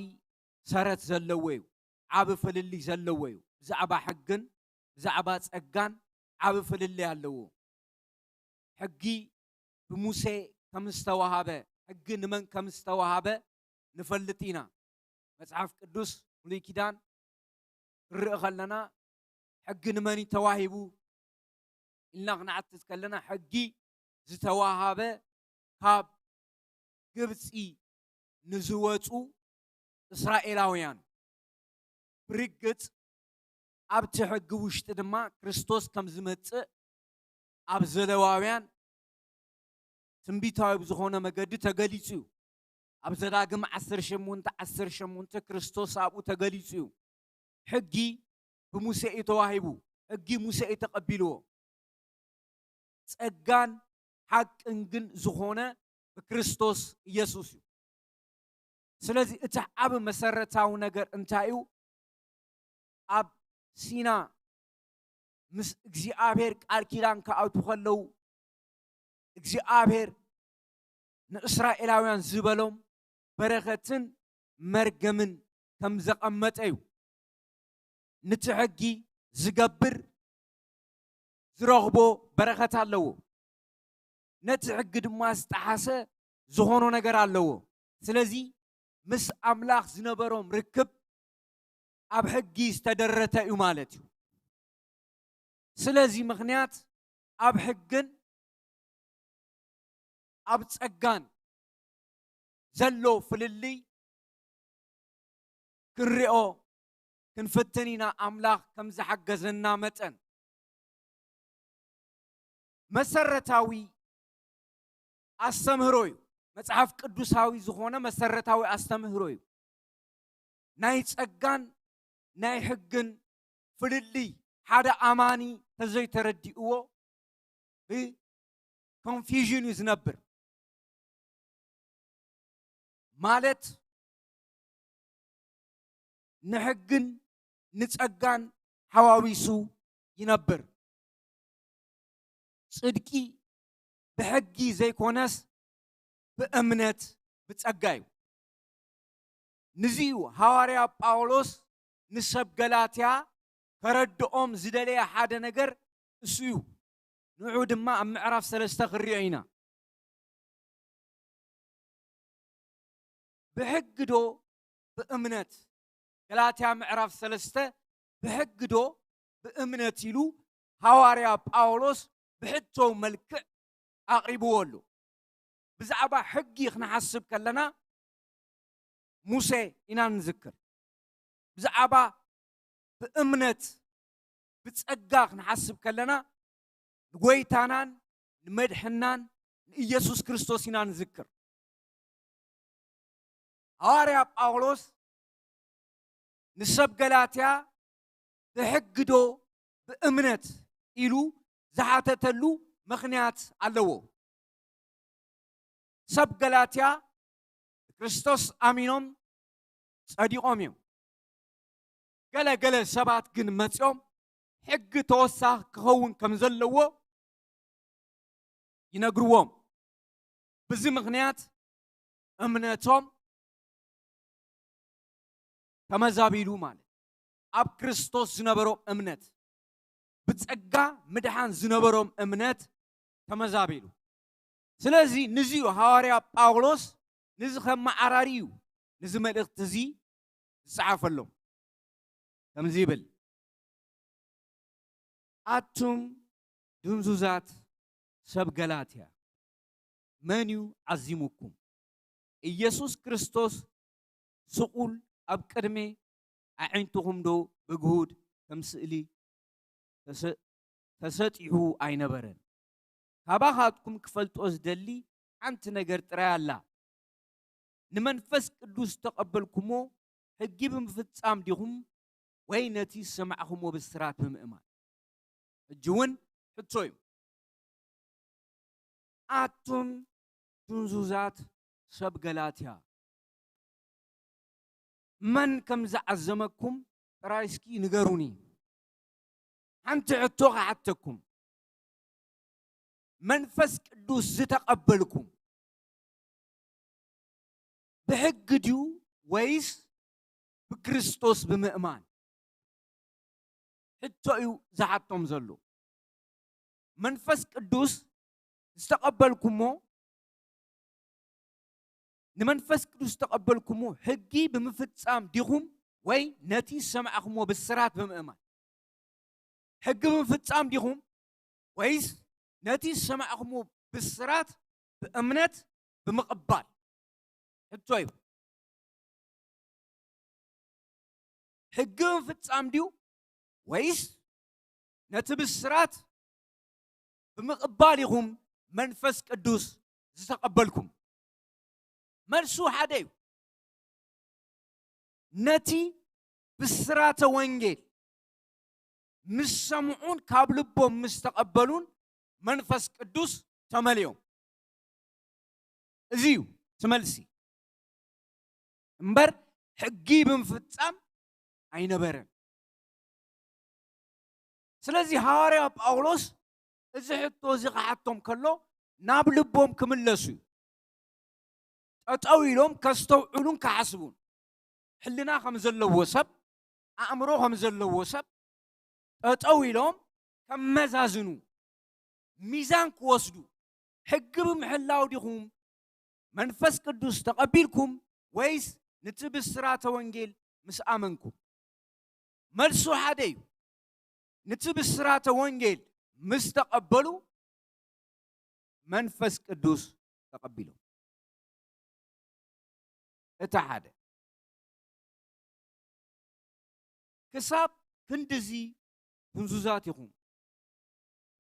ሰረት ዘለዎ እዩ። ዓቢ ፍልልይ ዘለዎ እዩ። ብዛዕባ ሕግን ብዛዕባ ጸጋን ዓቢ ፍልልይ ኣለዎ። ሕጊ ብሙሴ ከም ዝተዋሃበ፣ ሕጊ ንመን ከም ዝተዋሃበ ንፈልጥ ኢና። መጽሓፍ ቅዱስ ብሉይ ኪዳን ክንርኢ ከለና ሕጊ ንመን እዩ ተዋሂቡ ኢልና ክንሓትት ከለና፣ ሕጊ ዝተዋሃበ ካብ ግብጺ ንዝወጹ እስራኤላውያን፣ ብርግጽ ኣብቲ ሕጊ ውሽጢ ድማ ክርስቶስ ከም ዝመጽእ ኣብ ዘለዋውያን ትንቢታዊ ብዝኾነ መገዲ ተገሊጹ እዩ። ኣብ ዘዳግም ዓሰርተ ሸሞንተ ዓሰርተ ሸሞንተ ክርስቶስ ኣብኡ ተገሊጹ እዩ። ሕጊ ብሙሴ እዩ ተዋሂቡ። ሕጊ ሙሴ እዩ ተቐቢልዎ። ጸጋን ሓቅን ግን ዝኾነ ብክርስቶስ ኢየሱስ እዩ። ስለዚ እቲ ዓቢ መሰረታዊ ነገር እንታይ እዩ? ኣብ ሲና ምስ እግዚኣብሔር ቃል ኪዳን ክኣትዉ ከለዉ፣ እግዚኣብሔር ንእስራኤላውያን ዝበሎም በረኸትን መርገምን ከም ዘቐመጠ እዩ። ነቲ ሕጊ ዝገብር ዝረኽቦ በረኸት ኣለዎ። ነቲ ሕጊ ድማ ዝጠሓሰ ዝኾኖ ነገር ኣለዎ። ስለዚ ምስ ኣምላኽ ዝነበሮም ርክብ ኣብ ሕጊ ዝተደረተ እዩ ማለት እዩ። ስለዚ ምኽንያት ኣብ ሕግን ኣብ ጸጋን ዘሎ ፍልልይ ክንሪኦ ክንፍትን ኢና፣ ኣምላኽ ከም ዝሓገዘና መጠን። መሰረታዊ ኣስተምህሮ እዩ። መጽሓፍ ቅዱሳዊ ዝኾነ መሰረታዊ ኣስተምህሮ እዩ። ናይ ጸጋን ናይ ሕግን ፍልልይ ሓደ ኣማኒ ተዘይተረዲእዎ ብኮንፊዥን እዩ ዝነብር። ማለት ንሕግን ንጸጋን ሓዋዊሱ ይነብር። ጽድቂ ብሕጊ ዘይኮነስ ብእምነት ብጸጋ እዩ። ንዚዩ ሃዋርያ ጳውሎስ ንሰብ ገላትያ ከረድኦም ዝደለየ ሓደ ነገር እሱ እዩ። ንዑ ድማ ኣብ ምዕራፍ ሰለስተ ክንሪኦ ኢና። ብሕጊ ዶ ብእምነት? ገላትያ ምዕራፍ ሰለስተ ብሕጊ ዶ ብእምነት ኢሉ ሃዋርያ ጳውሎስ ብሕቶ መልክዕ ኣቕሪብዎ ኣሎ። ብዛዕባ ሕጊ ክንሓስብ ከለና ሙሴ ኢና ንዝክር። ብዛዕባ ብእምነት ብጸጋ ክንሓስብ ከለና ንጎይታናን ንመድሕናን ንኢየሱስ ክርስቶስ ኢና ንዝክር። ሃዋርያ ጳውሎስ ንሰብ ገላትያ ብሕጊ ዶ ብእምነት ኢሉ ዝሓተተሉ ምኽንያት ኣለዎ። ሰብ ገላትያ ብክርስቶስ ኣሚኖም ጸዲቖም እዮም። ገለ ገለ ሰባት ግን መጺኦም ሕጊ ተወሳኺ ክኸውን ከም ዘለዎ ይነግርዎም። ብዚ ምኽንያት እምነቶም ተመዛቢሉ ማለት ኣብ ክርስቶስ ዝነበሮም እምነት፣ ብጸጋ ምድሓን ዝነበሮም እምነት ተመዛቢሉ። ስለዚ ንዚዩ ሃዋርያ ጳውሎስ ንዚ ከመዓራሪ እዩ ንዚ መልእኽቲ እዚ ዝጸሓፈሎም። ከምዚ ይብል፣ ኣቱም ድንዙዛት ሰብ ገላትያ፣ መን እዩ ዓዚሙኩም? ኢየሱስ ክርስቶስ ስቑል ኣብ ቅድሚ ኣዒንትኹም ዶ ብግሁድ ከም ስእሊ ተሰ-፣ ተሰጢሑ ኣይነበረን? ካባኻትኩም ክፈልጦ ዝደሊ ሓንቲ ነገር ጥራይ ኣላ። ንመንፈስ ቅዱስ ዝተቐበልኩሞ ሕጊ ብምፍጻም ዲኹም ወይ ነቲ ዝሰማዕኹሞ ብስራት ብምእማን? ሕጂ እውን ሕቶ እዩ። ኣቱም ድንዙዛት ሰብ ገላትያ፣ መን ከም ዝዓዘመኩም ጥራይ እስኪ ንገሩኒ። ሓንቲ ሕቶ ክሓተኩም። መንፈስ ቅዱስ ዝተቐበልኩም? ብሕጊ ድዩ ወይስ ብክርስቶስ ብምእማን? ሕቶ እዩ ዝሓቶም ዘሎ። መንፈስ ቅዱስ ዝተቐበልኩሞ፣ ንመንፈስ ቅዱስ ዝተቐበልኩሞ ሕጊ ብምፍጻም ዲኹም ወይ ነቲ ዝሰማዕኩሞ ብስራት ብምእማን? ሕጊ ብምፍጻም ዲኹም ወይስ ነቲ ዝሰማዕኩሞ ብስራት ብእምነት ብምቕባል? ሕቶ እዩ። ሕጊ ምፍጻም ድዩ ወይስ ነቲ ብስራት ብምቕባል ኢኹም መንፈስ ቅዱስ ዝተቐበልኩም? መልሱ ሓደ እዩ። ነቲ ብስራተ ወንጌል ምስ ሰምዑን ካብ ልቦም ምስ ተቐበሉን መንፈስ ቅዱስ ተመልዮም። እዚ እዩ እቲ መልሲ እምበር ሕጊ ብምፍጻም ኣይነበረን። ስለዚ ሃዋርያ ጳውሎስ እዚ ሕቶ እዚ ክሓቶም ከሎ ናብ ልቦም ክምለሱ እዩ። ጠጠው ኢሎም ከስተውዕሉን ክሓስቡን፣ ሕልና ከም ዘለዎ ሰብ፣ ኣእምሮ ከም ዘለዎ ሰብ፣ ጠጠው ኢሎም ከመዛዝኑ፣ ሚዛን ክወስዱ፣ ሕጊ ብምሕላው ዲኹም መንፈስ ቅዱስ ተቐቢልኩም ወይስ ነቲ ብስራተ ወንጌል ምስ ኣመንኩም? መልሱ ሓደ እዩ። ነቲ ብስራተ ወንጌል ምስ ተቐበሉ መንፈስ ቅዱስ ተቐቢሎም። እቲ ሓደ። ክሳብ ክንድዚ ድንዙዛት ኢኹም?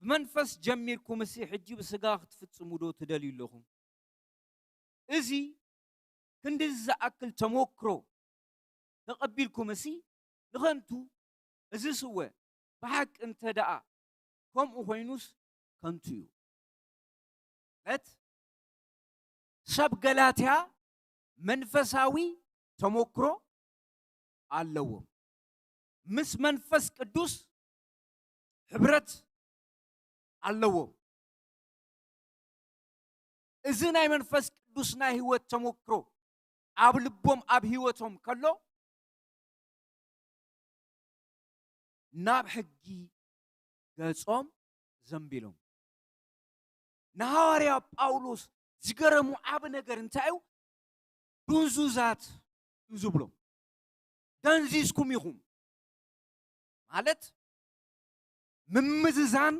ብመንፈስ ጀሚርኩምሲ ሕጂ ብስጋ ክትፍጽሙ ዶ ትደልዩ ኣለኹም? እዚ ክንድዚ ዝኣክል ተመክሮ ተቐቢልኩምሲ ንኸንቱ እዚ ስወ ብሓቂ እንተ ደኣ ከምኡ ኮይኑስ ከንቱ እዩ። ማለት ሰብ ገላትያ መንፈሳዊ ተመክሮ ኣለዎም። ምስ መንፈስ ቅዱስ ሕብረት ኣለዎም። እዚ ናይ መንፈስ ቅዱስ ናይ ህይወት ተመክሮ ኣብ ልቦም ኣብ ህይወቶም ከሎ ናብ ሕጊ ገጾም ዘንቢሎም። ንሃዋርያ ጳውሎስ ዝገረሙ ዓቢ ነገር እንታይ እዩ? ድንዙዛት እዩ ዝብሎም። ደንዚዝኩም ኢኹም ማለት ምምዝዛን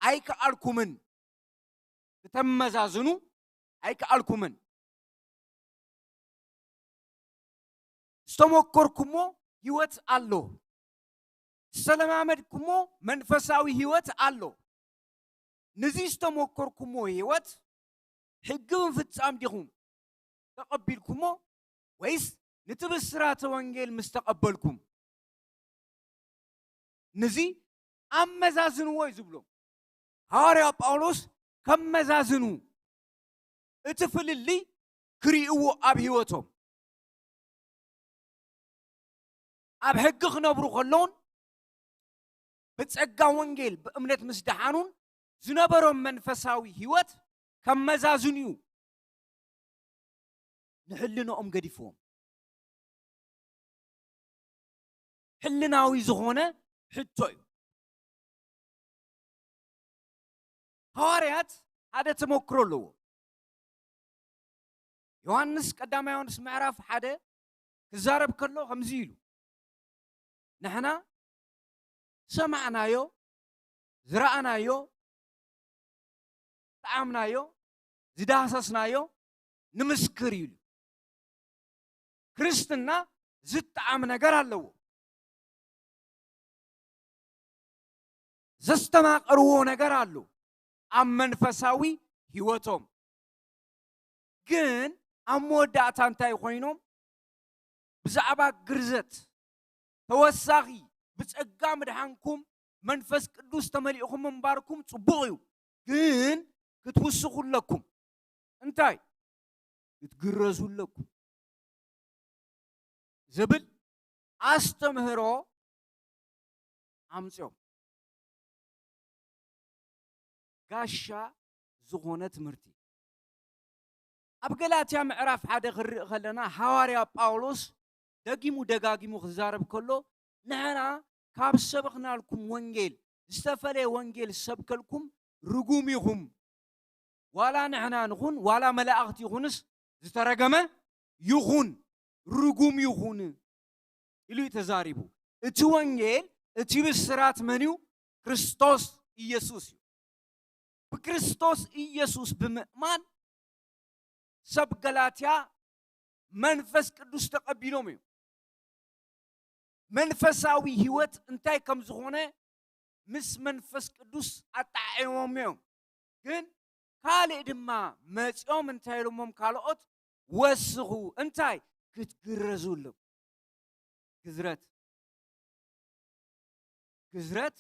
ኣይከኣልኩምን፣ ክተመዛዝኑ ኣይከኣልኩምን። ዝተመኮርኩሞ ህይወት ኣሎ፣ ዝተለማመድኩሞ መንፈሳዊ ህይወት ኣሎ። ነዚ ዝተመኮርኩሞ ህይወት ሕጊ ምፍጻም ዲኹም ተቐቢልኩሞ ወይስ ነቲ ብስራተ ወንጌል ምስ ተቐበልኩም? ነዚ ኣመዛዝንዎ እዩ ዝብሎም። ሃዋርያ ጳውሎስ ከመዛዝኑ እቲ ፍልልይ ክርእይዎ ኣብ ህይወቶም ኣብ ሕጊ ክነብሩ ከለውን ብጸጋ ወንጌል ብእምነት ምስ ደሓኑን ዝነበሮም መንፈሳዊ ህይወት ከመዛዝኑ እዩ ንሕልንኦም ገዲፍዎም። ሕልናዊ ዝኾነ ሕቶ እዩ። ሃዋርያት ሓደ ተመክሮ ኣለዎ። ዮሃንስ ቀዳማይ ዮሃንስ ምዕራፍ ሓደ ክዛረብ ከሎ ከምዚ ኢሉ ንሕና ዝሰማዕናዮ ዝረኣናዮ ዝጠዓምናዮ ዝዳህሰስናዮ ንምስክር ኢሉ። ክርስትና ዝጠዓም ነገር ኣለዎ። ዘስተማቐርዎ ነገር ኣሎ ኣብ መንፈሳዊ ህይወቶም። ግን ኣብ መወዳእታ እንታይ ኮይኖም? ብዛዕባ ግርዘት ተወሳኺ ብጸጋ ምድሓንኩም መንፈስ ቅዱስ ተመሊእኹም ምንባርኩም ጽቡቕ እዩ፣ ግን ክትውስኹ ኣለኩም። እንታይ? ክትግረዙ ኣለኩም ዝብል ኣስተምህሮ ኣምጽኦም። ጋሻ ዝኾነ ትምህርቲ። ኣብ ገላትያ ምዕራፍ ሓደ ክንርኢ ከለና፣ ሃዋርያ ጳውሎስ ደጊሙ ደጋጊሙ ክዛረብ ከሎ፣ ንሕና ካብ ሰበኽናልኩም ወንጌል ዝተፈለየ ወንጌል ሰብከልኩም ርጉም ኢኹም፣ ዋላ ንሕና ንኹን ዋላ መላእኽቲ ይኹንስ ዝተረገመ ይኹን ርጉም ይኹን ኢሉ እዩ ተዛሪቡ። እቲ ወንጌል፣ እቲ ብስራት መን እዩ? ክርስቶስ ኢየሱስ እዩ። ብክርስቶስ ኢየሱስ ብምእማን ሰብ ገላትያ መንፈስ ቅዱስ ተቐቢሎም እዮም። መንፈሳዊ ህይወት እንታይ ከም ዝኾነ ምስ መንፈስ ቅዱስ ኣጣዒሞም እዮም። ግን ካልእ ድማ መጺኦም እንታይ ኢሎሞም? ካልኦት ወስኹ። እንታይ? ክትግረዙ ኣለኩም። ግዝረት፣ ግዝረት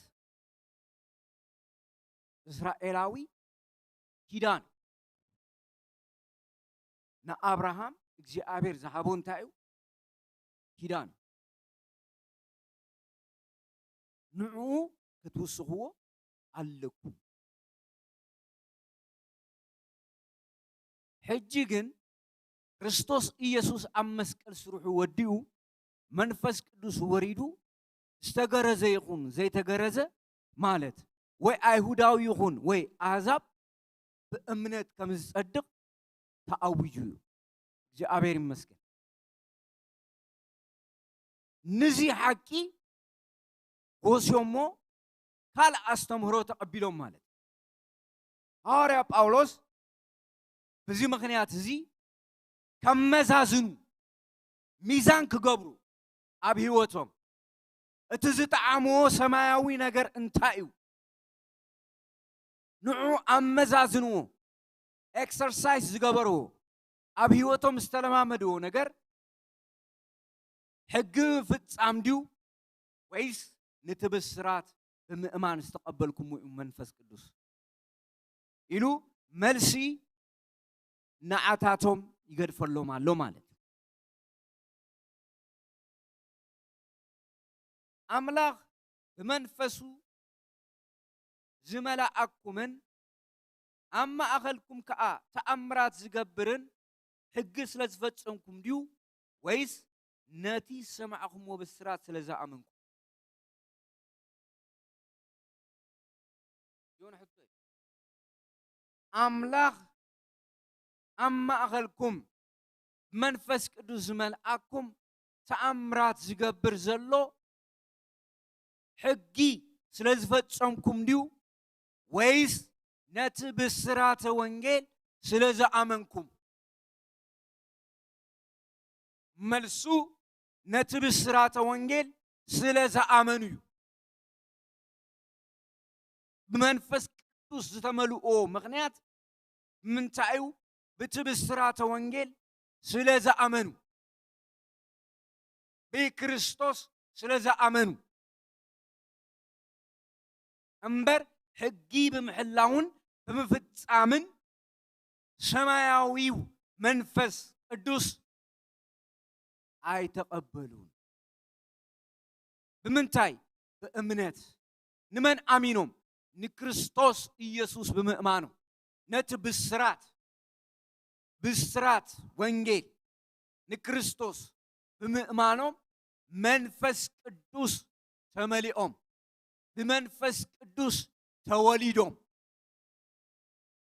እስራኤላዊ ኪዳን፣ ንኣብርሃም እግዚኣብሔር ዝሃቦ እንታይ እዩ? ኪዳን። ንዕኡ ክትውስኽዎ ኣለኩም። ሕጂ ግን ክርስቶስ ኢየሱስ ኣብ መስቀል ስርሑ ወዲኡ፣ መንፈስ ቅዱስ ወሪዱ፣ ዝተገረዘ ይኹን ዘይተገረዘ ማለት፣ ወይ ኣይሁዳዊ ይኹን ወይ ኣህዛብ፣ ብእምነት ከም ዝጸድቕ ተኣዊጁ እዩ። እግዚኣብሔር ይመስገን። ንዚ ሓቂ ጎስዮሞ ካልእ ኣስተምህሮ ተቐቢሎም ማለት እዩ። ሃዋርያ ጳውሎስ በዚ ምኽንያት እዚ ከመዛዝኑ፣ ሚዛን ክገብሩ ኣብ ህይወቶም፣ እቲ ዝጠዓምዎ ሰማያዊ ነገር እንታይ እዩ? ንዑ ኣመዛዝንዎ። ኤክሰርሳይዝ ዝገበርዎ፣ ኣብ ህይወቶም ዝተለማመድዎ ነገር ሕጊ ምፍጻም ድዩ ወይስ ነቲ ብስራት ብምእማን ዝተቐበልኩሞ እዩ መንፈስ ቅዱስ? ኢሉ መልሲ ንዓታቶም ይገድፈሎም ኣሎ ማለት እዩ። ኣምላኽ ብመንፈሱ ዝመልኣኩምን ኣብ ማእኸልኩም ከኣ ተኣምራት ዝገብርን ሕጊ ስለ ዝፈጸምኩም ድዩ ወይስ ነቲ ዝሰማዕኩምዎ ብስራት ስለ ዝኣመንኩም? ዮን ሕቶ እዩ። ኣምላኽ ኣብ ማእኸልኩም ብመንፈስ ቅዱስ ዝመልኣኩም ተኣምራት ዝገብር ዘሎ ሕጊ ስለ ዝፈጸምኩም ድዩ ወይስ ነቲ ብስራተ ወንጌል ስለ ዝኣመንኩም? መልሱ ነቲ ብስራተ ወንጌል ስለ ዝኣመኑ እዩ። ብመንፈስ ቅዱስ ዝተመልእዎ ምኽንያት ምንታይ እዩ? ብቲ ብስራተ ወንጌል ስለ ዝኣመኑ፣ ብክርስቶስ ስለ ዝኣመኑ እምበር ሕጊ ብምሕላውን ብምፍጻምን ሰማያዊው መንፈስ ቅዱስ ኣይተቐበሉን። ብምንታይ? ብእምነት። ንመን ኣሚኖም? ንክርስቶስ ኢየሱስ ብምእማኖም። ነቲ ብስራት፣ ብስራት ወንጌል ንክርስቶስ ብምእማኖም መንፈስ ቅዱስ ተመሊኦም፣ ብመንፈስ ቅዱስ ተወሊዶም፣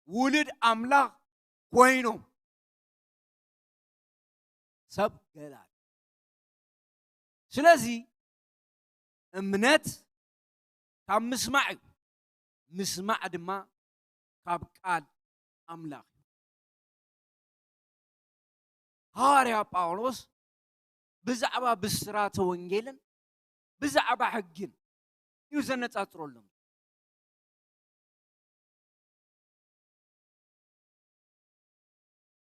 ውሉድ ኣምላኽ ኮይኖም። ሰብ ገላል። ስለዚ እምነት ካብ ምስማዕ እዩ፣ ምስማዕ ድማ ካብ ቃል ኣምላኽ እዩ። ሃዋርያ ጳውሎስ ብዛዕባ ብስራተ ወንጌልን ብዛዕባ ሕግን እዩ ዘነጻጽረሎም።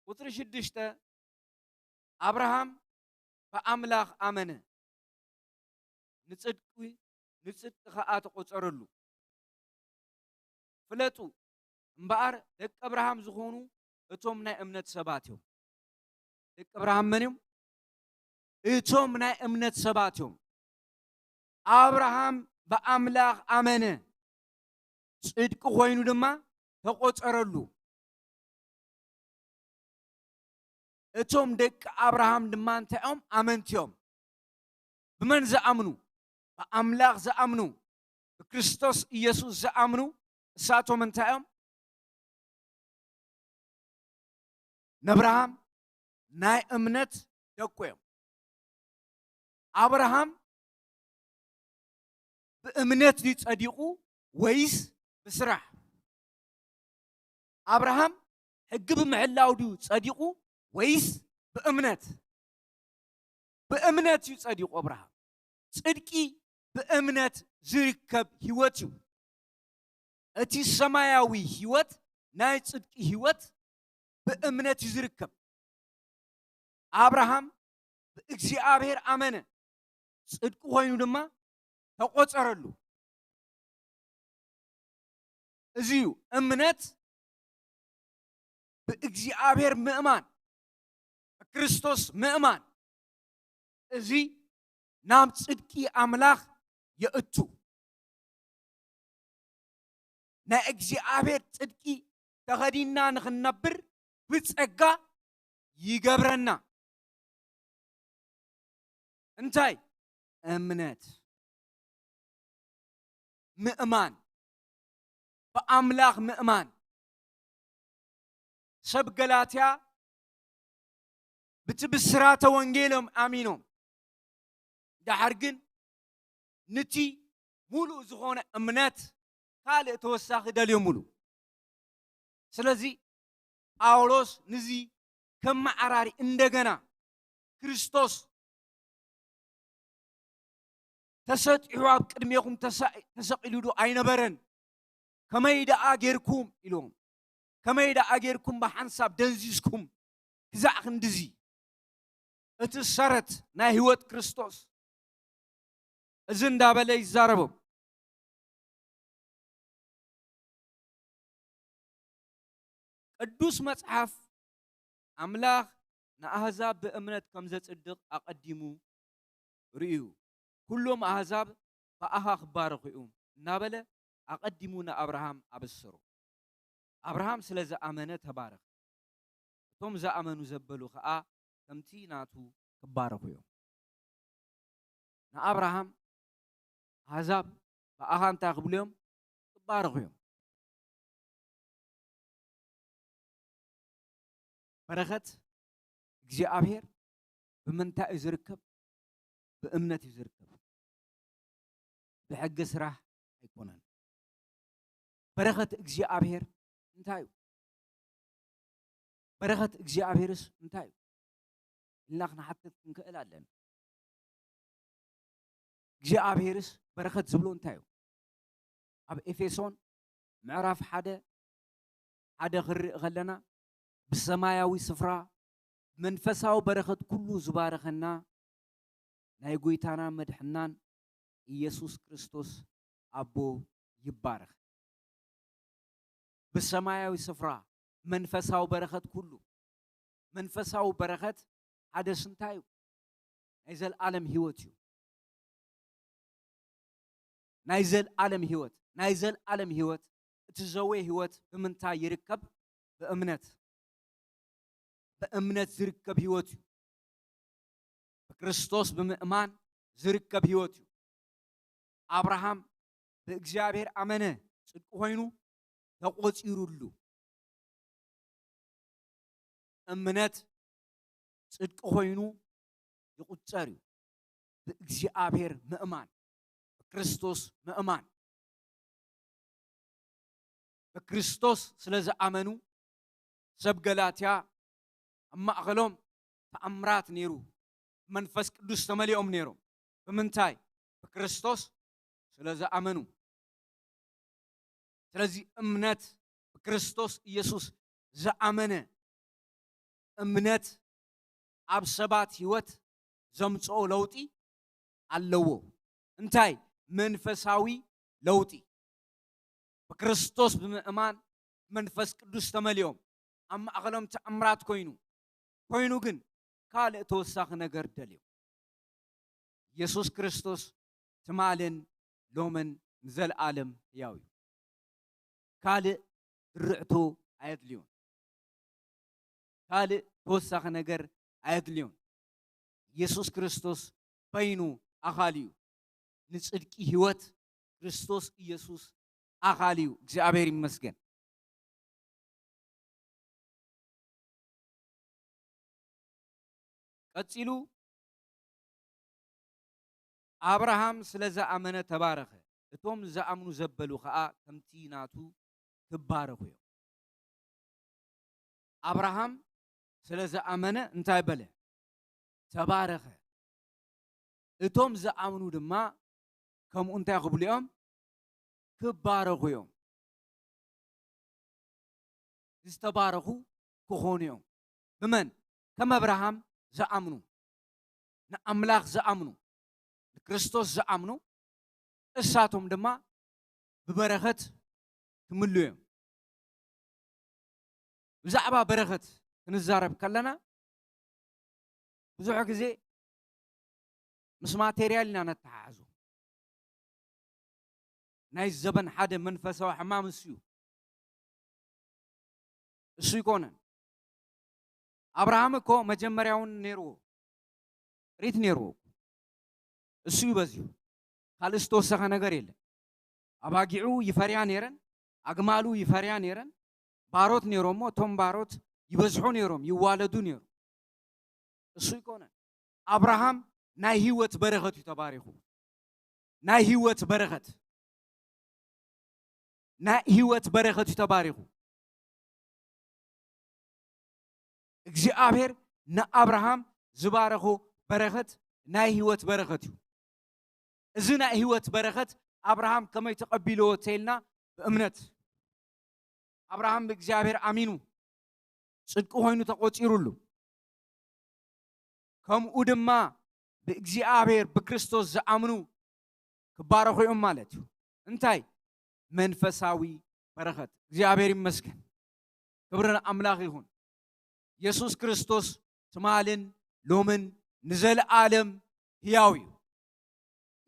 ቁጽሪ ሽዱሽተ፣ ኣብርሃም ብኣምላኽ ኣመነ፣ ንጽድቂ፣ ንጽድቂ ኸኣ ተቖጸረሉ። ፍለጡ እምበኣር፣ ደቂ ኣብርሃም ዝኾኑ እቶም ናይ እምነት ሰባት እዮም። ደቂ ኣብርሃም መን እዮም? እቶም ናይ እምነት ሰባት እዮም። ኣብርሃም ብኣምላኽ ኣመነ፣ ጽድቂ ኮይኑ ድማ ተቖጸረሉ። እቶም ደቂ ኣብርሃም ድማ እንታይ እዮም? ኣመንቲ እዮም። ብመን ዝኣምኑ? ብኣምላኽ ዝኣምኑ፣ ብክርስቶስ ኢየሱስ ዝኣምኑ፣ እሳቶም እንታይ እዮም? ነብርሃም ናይ እምነት ደቁ እዮም። ኣብርሃም ብእምነት ድዩ ጸዲቑ ወይስ ብስራሕ? ኣብርሃም ሕጊ ብምሕላው ድዩ ጸዲቑ ወይስ ብእምነት? ብእምነት እዩ ጸዲቑ ኣብርሃም። ጽድቂ ብእምነት ዝርከብ ህይወት እዩ። እቲ ሰማያዊ ህይወት፣ ናይ ጽድቂ ህይወት ብእምነት እዩ ዝርከብ። ኣብርሃም ብእግዚኣብሔር ኣመነ፣ ጽድቂ ኮይኑ ድማ ተቖጸረሉ። እዚ እዩ እምነት፣ ብእግዚኣብሔር ምእማን፣ ብክርስቶስ ምእማን። እዚ ናብ ጽድቂ ኣምላኽ የእቱ። ናይ እግዚኣብሔር ጽድቂ ተኸዲንና ንኽንነብር ብጸጋ ይገብረና። እንታይ? እምነት፣ ምእማን፣ ብኣምላኽ ምእማን። ሰብ ገላትያ ብቲ ብስራተ ወንጌሎም ኣሚኖም፣ ደሓር ግን ንቲ ሙሉእ ዝኾነ እምነት ካልእ ተወሳኺ ደልዮምሉ። ስለዚ ጳውሎስ ንዚ ከመዓራሪ እንደገና ክርስቶስ ተሰጢሑ ኣብ ቅድሜኹም ተሳ-፣ ተሰቒሉ ዶ ኣይነበረን? ከመይ ደኣ ጌርኩም? ኢልዎም። ከመይ ደኣ ጌርኩም ብሓንሳብ ደንዚዝኩም ክዛዕ ክንድዚ? እቲ ሰረት ናይ ህይወት ክርስቶስ እዚ እንዳበለ ይዛረቦም። ቅዱስ መጽሓፍ ኣምላኽ ንኣህዛብ ብእምነት ከም ዘጽድቕ ኣቐዲሙ ርእዩ፣ "ኩሎም ኣህዛብ ብኣኻ ክባረኹ እዮም" እናበለ ኣቐዲሙ ንኣብርሃም ኣበሰሮ። ኣብርሃም ስለ ዝኣመነ ተባረኸ። እቶም ዝኣመኑ ዘበሉ ኸኣ ከምቲ ናቱ ክባረኹ እዮም። ንኣብርሃም ኣህዛብ ብኣኻ እንታይ ክብሉ እዮም? ክባረኹ እዮም። በረኸት እግዚኣብሔር ብምንታይ እዩ ዝርከብ? ብእምነት እዩ ዝርከብ። ብሕጊ ስራሕ ኣይኮነን። በረኸት እግዚኣብሔር እንታይ እዩ? በረኸት እግዚኣብሔርስ እንታይ እዩ? ኢልና ክንሓትት ክንክእል ኣለና። እግዚኣብሔርስ በረኸት ዝብሎ እንታይ እዩ? ኣብ ኤፌሶን ምዕራፍ ሓደ ሓደ ክንርኢ ከለና፣ ብሰማያዊ ስፍራ መንፈሳዊ በረኸት ኩሉ ዝባረኸና ናይ ጎይታናን መድሕናን ኢየሱስ ክርስቶስ ኣቦ ይባረኽ። ብሰማያዊ ስፍራ መንፈሳዊ በረኸት ኩሉ፣ መንፈሳዊ በረኸት ሓደስ እንታይ እዩ? ናይ ዘልኣለም ህይወት እዩ። ናይ ዘልኣለም ህይወት፣ ናይ ዘልኣለም ህይወት፣ እቲ ዘዌ ህይወት ብምንታይ ይርከብ? ብእምነት። ብእምነት ዝርከብ ህይወት እዩ። ብክርስቶስ ብምእማን ዝርከብ ህይወት እዩ። ኣብርሃም ብእግዚኣብሔር ኣመነ፣ ጽድቂ ኮይኑ ተቖጺሩሉ። እምነት ጽድቂ ኮይኑ ይቑጸር እዩ። ብእግዚኣብሔር ምእማን፣ ብክርስቶስ ምእማን። ብክርስቶስ ስለ ዝኣመኑ፣ ሰብ ገላትያ ኣብ ማእኸሎም ተኣምራት ነይሩ። መንፈስ ቅዱስ ተመሊኦም ነይሮም። ብምንታይ? ብክርስቶስ ስለ ዝኣመኑ። ስለዚ እምነት፣ ብክርስቶስ ኢየሱስ ዝኣመነ እምነት ኣብ ሰባት ህይወት ዘምጽኦ ለውጢ ኣለዎ። እንታይ? መንፈሳዊ ለውጢ። ብክርስቶስ ብምእማን መንፈስ ቅዱስ ተመሊኦም፣ ኣብ ማእኸሎም ተኣምራት ኮይኑ፣ ኮይኑ ግን ካልእ ተወሳኺ ነገር ደልዮም። ኢየሱስ ክርስቶስ ትማልን ሎምን ንዘለኣለም ሕያው እዩ። ካልእ ትርዕቶ ኣየድልዮን። ካልእ ተወሳኺ ነገር ኣየድልዮን። ኢየሱስ ክርስቶስ በይኑ ኣኻሊ እዩ። ንጽድቂ ህይወት ክርስቶስ ኢየሱስ ኣኻሊ እዩ። እግዚኣብሔር ይመስገን። ቀጺሉ፣ ኣብርሃም ስለ ዝኣመነ ተባረኸ፣ እቶም ዝኣምኑ ዘበሉ ኸኣ ከምቲ ናቱ ክባረኹ እዮም። ኣብርሃም ስለ ዝኣመነ እንታይ በለ? ተባረኸ። እቶም ዝኣምኑ ድማ ከምኡ እንታይ ክብሉ እዮም? ክባረኹ እዮም። ዝተባረኹ ክኾኑ እዮም። ብመን? ከም ኣብርሃም ዝኣምኑ፣ ንኣምላኽ ዝኣምኑ፣ ንክርስቶስ ዝኣምኑ፣ እሳቶም ድማ ብበረኸት ክምሉ እዮም። ብዛዕባ በረኸት ክንዛረብ ከለና፣ ብዙሕ ግዜ ምስ ማቴርያል ኢና ነተሓሕዞ። ናይ ዘበን ሓደ መንፈሳዊ ሕማም እሱ እዩ። እሱ ይኮነን። ኣብርሃም እኮ መጀመርያ እውን ነይርዎ፣ ጥሪት ነይርዎ። እሱ እዩ በዚሁ። ካልእ ዝተወሰኸ ነገር የለን። ኣባጊዑ ይፈርያ ነይረን፣ ኣግማሉ ይፈርያ ነይረን። ባሮት ነይሮሞ፣ እቶም ባሮት ይበዝሑ ነይሮም፣ ይዋለዱ ነይሮም። እሱ ይኮነን። ኣብርሃም ናይ ህይወት በረኸት እዩ ተባሪኹ። ናይ ህይወት በረኸት፣ ናይ ህይወት በረኸት እዩ ተባሪኹ። እግዚኣብሔር ንኣብርሃም ዝባረኾ በረኸት ናይ ህይወት በረኸት እዩ። እዚ ናይ ህይወት በረኸት ኣብርሃም ከመይ ተቐቢልዎ ተይልና፣ ብእምነት። ኣብርሃም ብእግዚኣብሔር ኣሚኑ ጽድቂ ኮይኑ ተቖጺሩሉ። ከምኡ ድማ ብእግዚኣብሔር ብክርስቶስ ዝኣምኑ ክባረኹ እዮም ማለት እዩ። እንታይ? መንፈሳዊ በረኸት። እግዚኣብሔር ይመስገን። ክብሪ ንኣምላኽ ይኹን። ኢየሱስ ክርስቶስ ትማልን ሎምን ንዘለኣለም ህያው እዩ።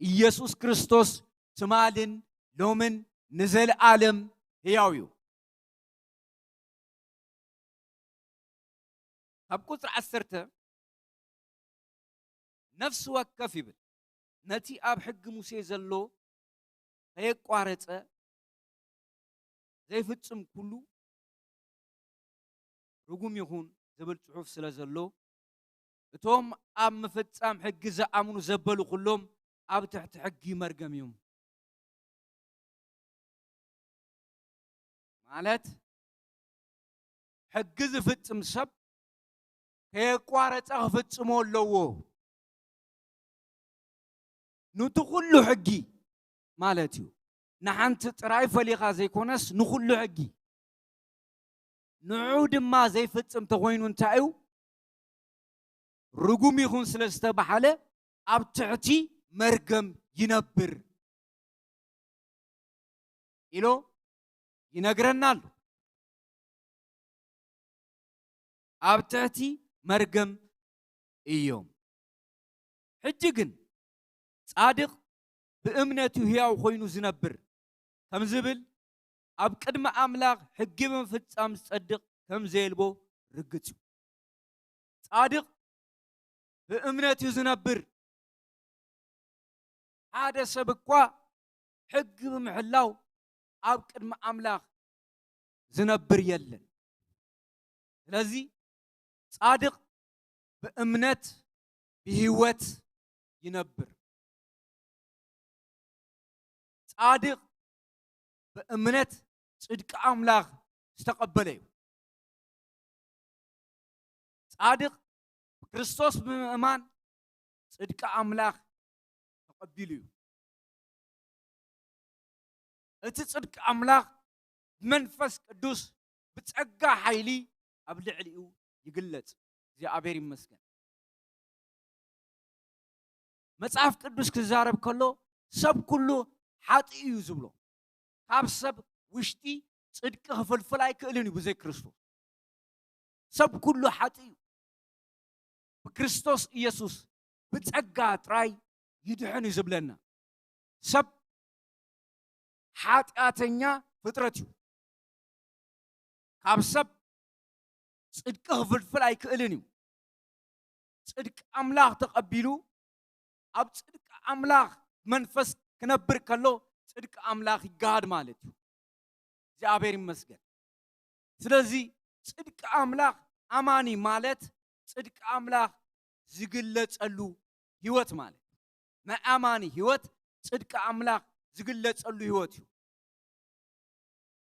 ኢየሱስ ክርስቶስ ትማልን ሎምን ንዘለኣለም ህያው እዩ። ካብ ቁጽሪ ዓሰርተ፣ ነፍሲ ወከፍ ይብል፣ ነቲ ኣብ ሕጊ ሙሴ ዘሎ ከየቋረጸ ዘይፍጽም ኩሉ ርጉም ይኹን ዝብል ጽሑፍ ስለ ዘሎ፣ እቶም ኣብ ምፍጻም ሕጊ ዝኣምኑ ዘበሉ ኩሎም ኣብ ትሕቲ ሕጊ መርገም እዮም። ማለት፣ ሕጊ ዝፍጽም ሰብ ከየቋረጸ ክፍጽሞ ኣለዎ። ኑቲ ኩሉ ሕጊ ማለት እዩ። ንሓንቲ ጥራይ ፈሊኻ ዘይኮነስ፣ ንኹሉ ሕጊ። ንዑ ድማ ዘይፍጽም ተኾይኑ እንታይ እዩ? ርጉም ይኹን ስለ ዝተባሃለ፣ ኣብ ትሕቲ መርገም ይነብር ኢሎ ይነግረና ኣሎ። ኣብ ትሕቲ መርገም እዮም። ሕጂ ግን ጻድቕ ብእምነቱ ህያው ኮይኑ ዝነብር ከም ዝብል፣ ኣብ ቅድሚ ኣምላኽ ሕጊ ብምፍጻም ዝጸድቕ ከም ዘየልቦ ርግጽ እዩ። ጻድቕ ብእምነት እዩ ዝነብር። ሓደ ሰብ እኳ ሕጊ ብምሕላው ኣብ ቅድሚ ኣምላኽ ዝነብር የለን። ስለዚ ጻድቕ ብእምነት ብህይወት ይነብር። ጻድቕ ብእምነት ጽድቂ ኣምላኽ ዝተቐበለ እዩ። ጻድቕ ብክርስቶስ ብምእማን ጽድቂ ኣምላኽ ተቐቢሉ እዩ። እቲ ጽድቂ ኣምላኽ ብመንፈስ ቅዱስ ብጸጋ ሓይሊ ኣብ ልዕሊኡ ይግለጽ። እግዚኣብሔር ይመስገን። መጽሓፍ ቅዱስ ክዛረብ ከሎ፣ ሰብ ኩሉ ሓጢእ እዩ ዝብሎ። ካብ ሰብ ውሽጢ ጽድቂ ክፍልፍል ኣይክእልን እዩ ብዘይ ክርስቶስ። ሰብ ኩሉ ሓጢእ እዩ። ብክርስቶስ ኢየሱስ ብጸጋ ጥራይ ይድሕን እዩ ዝብለና። ሰብ ሓጢኣተኛ ፍጥረት እዩ። ካብ ሰብ ጽድቂ ክፍልፍል ኣይክእልን እዩ። ጽድቂ ኣምላኽ ተቐቢሉ ኣብ ጽድቂ ኣምላኽ መንፈስ ክነብር ከሎ ጽድቂ ኣምላኽ ይገሃድ ማለት እዩ። እግዚኣብሔር ይመስገን። ስለዚ ጽድቂ ኣምላኽ ኣማኒ ማለት ጽድቂ ኣምላኽ ዝግለጸሉ ህይወት ማለት እዩ። ናይ ኣማኒ ህይወት ጽድቂ ኣምላኽ ዝግለጸሉ ህይወት እዩ።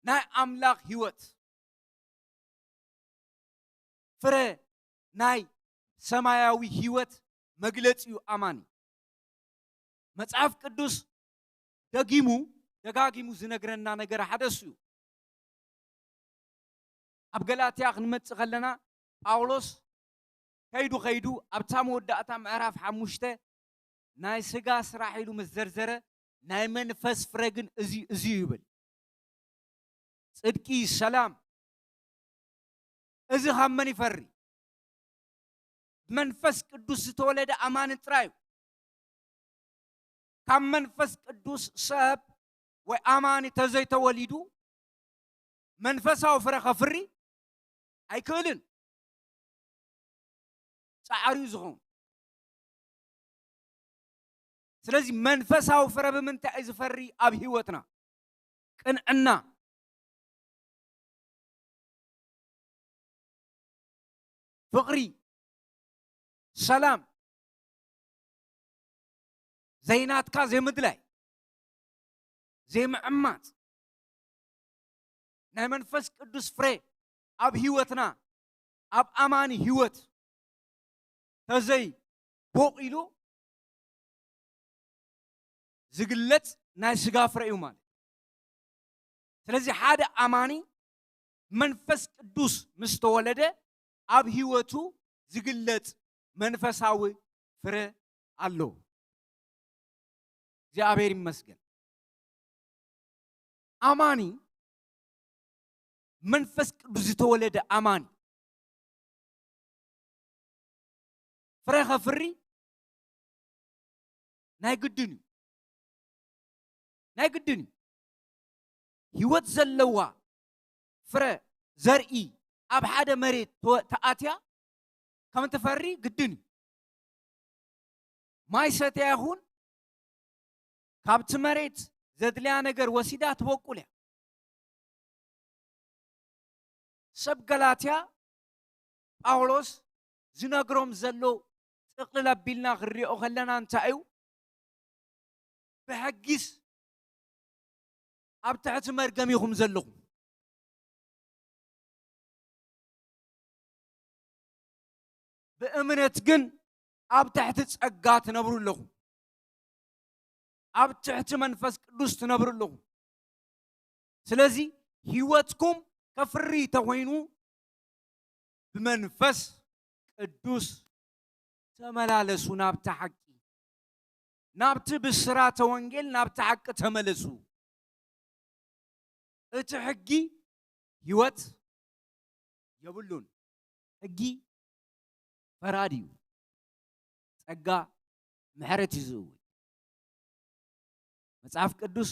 ናይ ኣምላኽ ህይወት ፍረ ናይ ሰማያዊ ህይወት መግለጺ እዩ ኣማኒ። መጽሓፍ ቅዱስ ደጊሙ ደጋጊሙ ዝነግረና ነገር ሓደ እሱ እዩ። ኣብ ገላትያ ክንመጽእ ከለና ጳውሎስ ከይዱ ከይዱ ኣብታ መወዳእታ ምዕራፍ ሓሙሽተ ናይ ስጋ ስራሕ ኢሉ ምስ ዘርዘረ ናይ መንፈስ ፍረ ግን እዚ እዚ ይብል። ጽድቂ፣ ሰላም፣ እዚ ካብ መን ይፈሪ? መንፈስ ቅዱስ ዝተወለደ ኣማኒ ጥራይ እዩ። ካብ መንፈስ ቅዱስ ሰብ ወይ ኣማኒ ተዘይተወሊዱ መንፈሳዊ ፍረ ከፍሪ ኣይክእልን። ጻዕሪ እዩ ዝኸውን። ስለዚ መንፈሳዊ ፍረ ብምንታይ እዩ ዝፈሪ? ኣብ ህይወትና ቅንዕና፣ ፍቕሪ፣ ሰላም፣ ዘይናትካ ዘይምድላይ፣ ዘይምዕማጽ፣ ናይ መንፈስ ቅዱስ ፍረ ኣብ ህይወትና ኣብ ኣማኒ ህይወት ተዘይ ቦቂሉ ዝግለጽ ናይ ስጋ ፍረ እዩ ማለት። ስለዚ ሓደ ኣማኒ መንፈስ ቅዱስ ምስ ተወለደ ኣብ ህይወቱ ዝግለጽ መንፈሳዊ ፍረ ኣሎ። እግዚኣብሔር ይመስገን። ኣማኒ መንፈስ ቅዱስ ዝተወለደ ኣማኒ ፍረ ከፍሪ ናይ ግድን እዩ። ናይ ግድን እዩ። ህይወት ዘለዋ ፍረ ዘርኢ ኣብ ሓደ መሬት ተወ-፣ ተኣትያ ከም ትፈሪ ግድን እዩ። ማይ ሰትያ ይኹን ካብቲ መሬት ዘድልያ ነገር ወሲዳ ትበቁል እያ። ሰብ ገላትያ ጳውሎስ ዝነግሮም ዘሎ ጥቕልል ኣቢልና ክንሪኦ ከለና እንታይ እዩ? ብሕጊስ ኣብ ትሕቲ መርገም ኢኹም ዘለኹም፣ ብእምነት ግን ኣብ ትሕቲ ጸጋ ትነብሩ ኣለኹም፣ ኣብ ትሕቲ መንፈስ ቅዱስ ትነብሩ ኣለኹም። ስለዚ ህይወትኩም ከፍሪ ተኾይኑ ብመንፈስ ቅዱስ ተመላለሱ፣ ናብቲ ሓቂ፣ ናብቲ ብስራተ ወንጌል ናብቲ ሓቂ ተመለሱ። እቲ ሕጊ ህይወት የብሉን። ሕጊ ፈራዲ እዩ። ጸጋ ምሕረት እዩ ዝእውጅ። መጽሓፍ ቅዱስ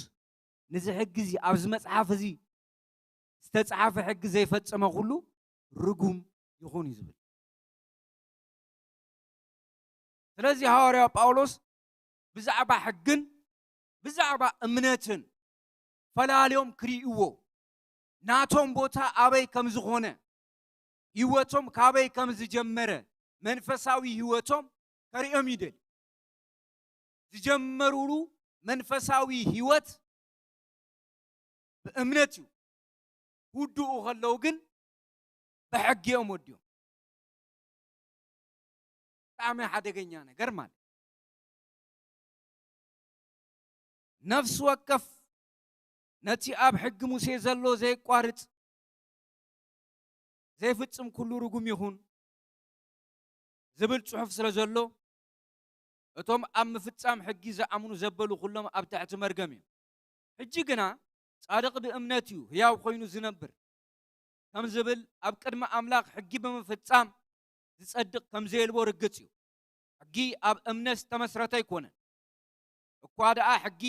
ነዚ ሕጊ እዚ ኣብዚ መጽሓፍ እዚ ዝተጻሓፈ ሕጊ ዘይፈጸመ ኩሉ ርጉም ይኹን እዩ ዝብል። ስለዚ ሃዋርያው ጳውሎስ ብዛዕባ ሕግን ብዛዕባ እምነትን ፈላልዮም ክርእይዎ፣ ናቶም ቦታ ኣበይ ከም ዝኾነ፣ ህይወቶም ካበይ ከም ዝጀመረ፣ መንፈሳዊ ህይወቶም ከርእዮም ይደል። ዝጀመሩሉ መንፈሳዊ ህይወት ብእምነት እዩ። ክውድኡ ከለዉ ግን ብሕጊ እዮም ወዲኦም። ብጣዕሚ ሓደገኛ ነገር ማለት። ነፍሲ ወከፍ ነቲ ኣብ ሕጊ ሙሴ ዘሎ ዘየቋርጽ ዘይፍጽም ኩሉ ርጉም ይኹን ዝብል ጽሑፍ ስለ ዘሎ፣ እቶም ኣብ ምፍጻም ሕጊ ዝኣምኑ ዘበሉ ኩሎም ኣብ ትሕቲ መርገም እዮም። ሕጂ ግና ጻድቕ ብእምነት እዩ ህያው ኮይኑ ዝነብር ከም ዝብል፣ ኣብ ቅድሚ ኣምላኽ ሕጊ ብምፍጻም ዝጸድቕ ከም ዘየልቦ ርግጽ እዩ። ሕጊ ኣብ እምነት ዝተመስረተ ኣይኮነን። እኳ ደኣ ሕጊ፣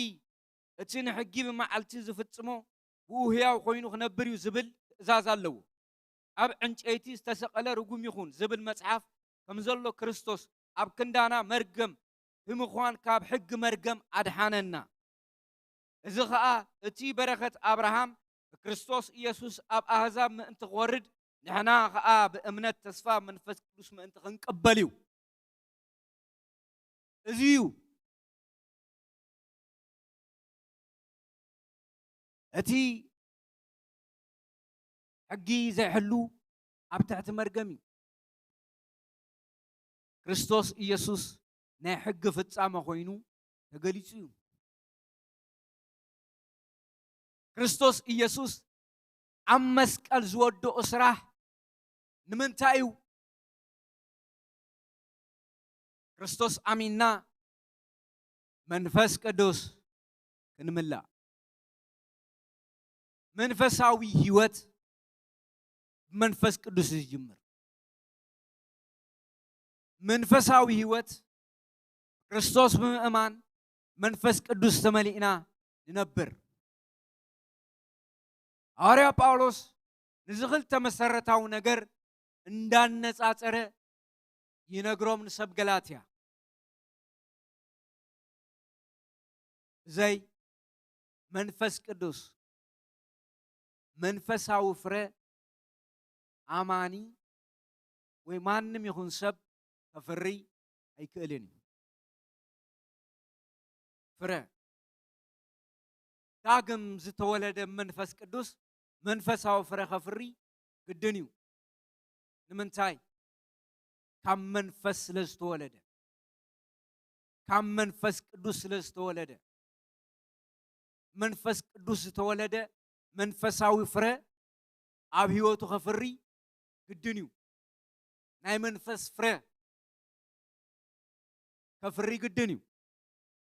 እቲ ንሕጊ ብመዓልቲ ዝፍጽሞ ብኡ ህያው ኮይኑ ክነብር እዩ ዝብል ትእዛዝ ኣለዎ። ኣብ ዕንጨይቲ ዝተሰቐለ ርጉም ይኹን ዝብል መጽሓፍ ከም ዘሎ ክርስቶስ ኣብ ክንዳና መርገም ብምዃን ካብ ሕጊ መርገም ኣድሓነና። እዚ ኸኣ እቲ በረኸት ኣብርሃም ብክርስቶስ ኢየሱስ ኣብ ኣህዛብ ምእንቲ ክወርድ ንሕና ኸኣ ብእምነት ተስፋ መንፈስ ቅዱስ ምእንቲ ክንቅበል እዩ። እዚ እዩ እቲ ሕጊ ዘይሕሉ ኣብ ትሕቲ መርገም እዩ። ክርስቶስ ኢየሱስ ናይ ሕጊ ፍጻመ ኮይኑ ተገሊጹ እዩ። ክርስቶስ ኢየሱስ ኣብ መስቀል ዝወደኦ ስራሕ ንምንታይ እዩ? ክርስቶስ ኣሚንና መንፈስ ቅዱስ ክንምላእ። መንፈሳዊ ህይወት ብመንፈስ ቅዱስ እዩ ዝጅምር። መንፈሳዊ ህይወት ክርስቶስ ብምእማን መንፈስ ቅዱስ ተመሊእና ንነብር። ሃዋርያ ጳውሎስ ንዚ ክልተ መሰረታዊ ነገር እንዳነጻጸረ ይነግሮም ንሰብ ገላትያ። ብዘይ መንፈስ ቅዱስ መንፈሳዊ ፍረ ኣማኒ ወይ ማንም ይኹን ሰብ ከፍሪ ኣይክእልን እዩ። ፍረ ዳግም ዝተወለደ መንፈስ ቅዱስ መንፈሳዊ ፍረ ከፍሪ ግድን እዩ። ንምንታይ? ካብ መንፈስ ስለ ዝተወለደ፣ ካብ መንፈስ ቅዱስ ስለ ዝተወለደ። መንፈስ ቅዱስ ዝተወለደ መንፈሳዊ ፍረ ኣብ ህይወቱ ከፍሪ ግድን እዩ። ናይ መንፈስ ፍረ ከፍሪ ግድን እዩ።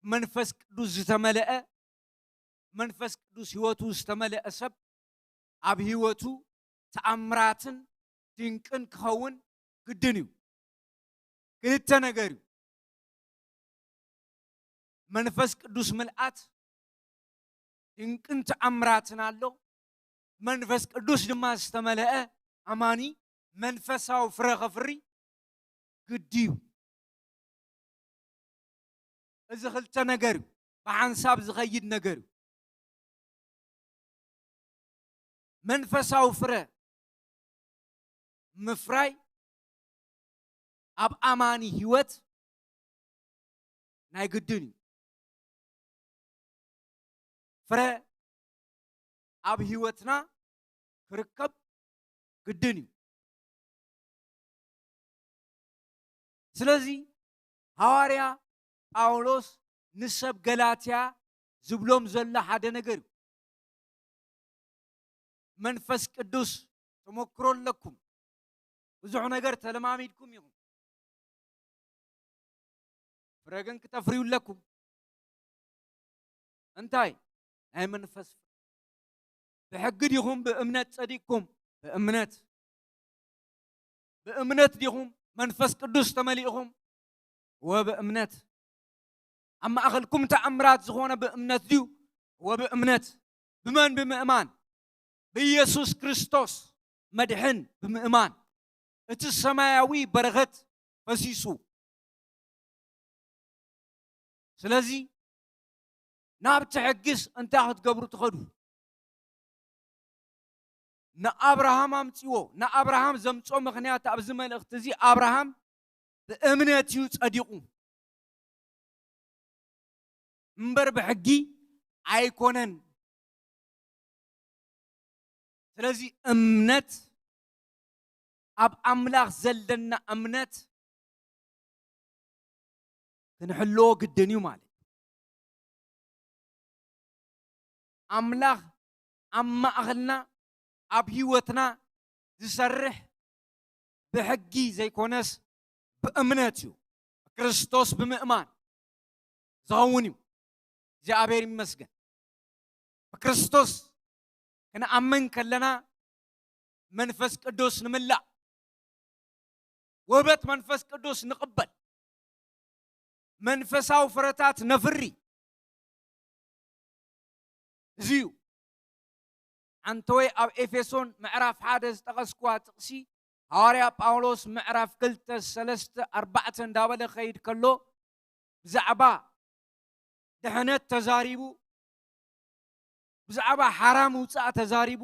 መንፈስ ቅዱስ ዝተመልአ፣ መንፈስ ቅዱስ ህይወቱ ዝተመልአ ሰብ ኣብ ህይወቱ ተኣምራትን ድንቅን ክኸውን ግድን እዩ። ክልተ ነገር እዩ። መንፈስ ቅዱስ ምልኣት ድንቅን ተኣምራትን ኣሎ። መንፈስ ቅዱስ ድማ ዝተመልአ ኣማኒ መንፈሳዊ ፍረ ከፍሪ ግዲ እዩ። እዚ ክልተ ነገር እዩ፣ ብሓንሳብ ዝኸይድ ነገር እዩ። መንፈሳዊ ፍረ ምፍራይ ኣብ ኣማኒ ህይወት ናይ ግድን እዩ። ፍረ ኣብ ህይወትና ክርከብ ግድን እዩ። ስለዚ ሃዋርያ ጳውሎስ ንሰብ ገላትያ ዝብሎም ዘሎ ሓደ ነገር እዩ። መንፈስ ቅዱስ ተመክሮ ኣለኩም፣ ብዙሕ ነገር ተለማሚድኩም ኢኹም፣ ፍረ ግን ክተፍርዩ ኣለኩም። እንታይ? ናይ መንፈስ ፍረ። ብሕጊ ዲኹም ብእምነት ጸዲቅኩም? ብእምነት። ብእምነት ዲኹም መንፈስ ቅዱስ ተመሊእኹም? ወብእምነት። ኣብ ማእኸልኩም ተኣምራት ዝኾነ ብእምነት ድዩ? ወብእምነት። ብመን ብምእማን? ብኢየሱስ ክርስቶስ መድሕን ብምእማን። እቲ ሰማያዊ በረኸት ፈሲሱ። ስለዚ ናብቲ ሕጊስ እንታይ ክትገብሩ ትኸዱ? ንኣብርሃም ኣምጽዎ። ንኣብርሃም ዘምጾ ምኽንያት ኣብዚ መልእኽቲ እዚ ኣብርሃም ብእምነት እዩ ጸዲቑ እምበር ብሕጊ ኣይኮነን። ስለዚ እምነት ኣብ ኣምላኽ ዘለና እምነት ክንሕልዎ ግድን እዩ ማለት እዩ። ኣምላኽ ኣብ ማእኸልና ኣብ ህይወትና ዝሰርሕ ብሕጊ ዘይኮነስ ብእምነት እዩ። ክርስቶስ ብምእማን ዝኸውን እዩ። እግዚኣብሔር ይመስገን። ብክርስቶስ ክንኣምን ከለና መንፈስ ቅዱስ ንምላእ፣ ውህበት መንፈስ ቅዱስ ንቕበል፣ መንፈሳዊ ፍረታት ነፍሪ። እዚ እዩ። ዓንተወይ ኣብ ኤፌሶን ምዕራፍ ሓደ ዝጠቐስኩዋ ጥቕሲ፣ ሃዋርያ ጳውሎስ ምዕራፍ ክልተ፣ ሰለስተ፣ ኣርባዕተ እንዳበለ ኸይድ ከሎ፣ ብዛዕባ ድሕነት ተዛሪቡ፣ ብዛዕባ ሓራ ምውጻእ ተዛሪቡ፣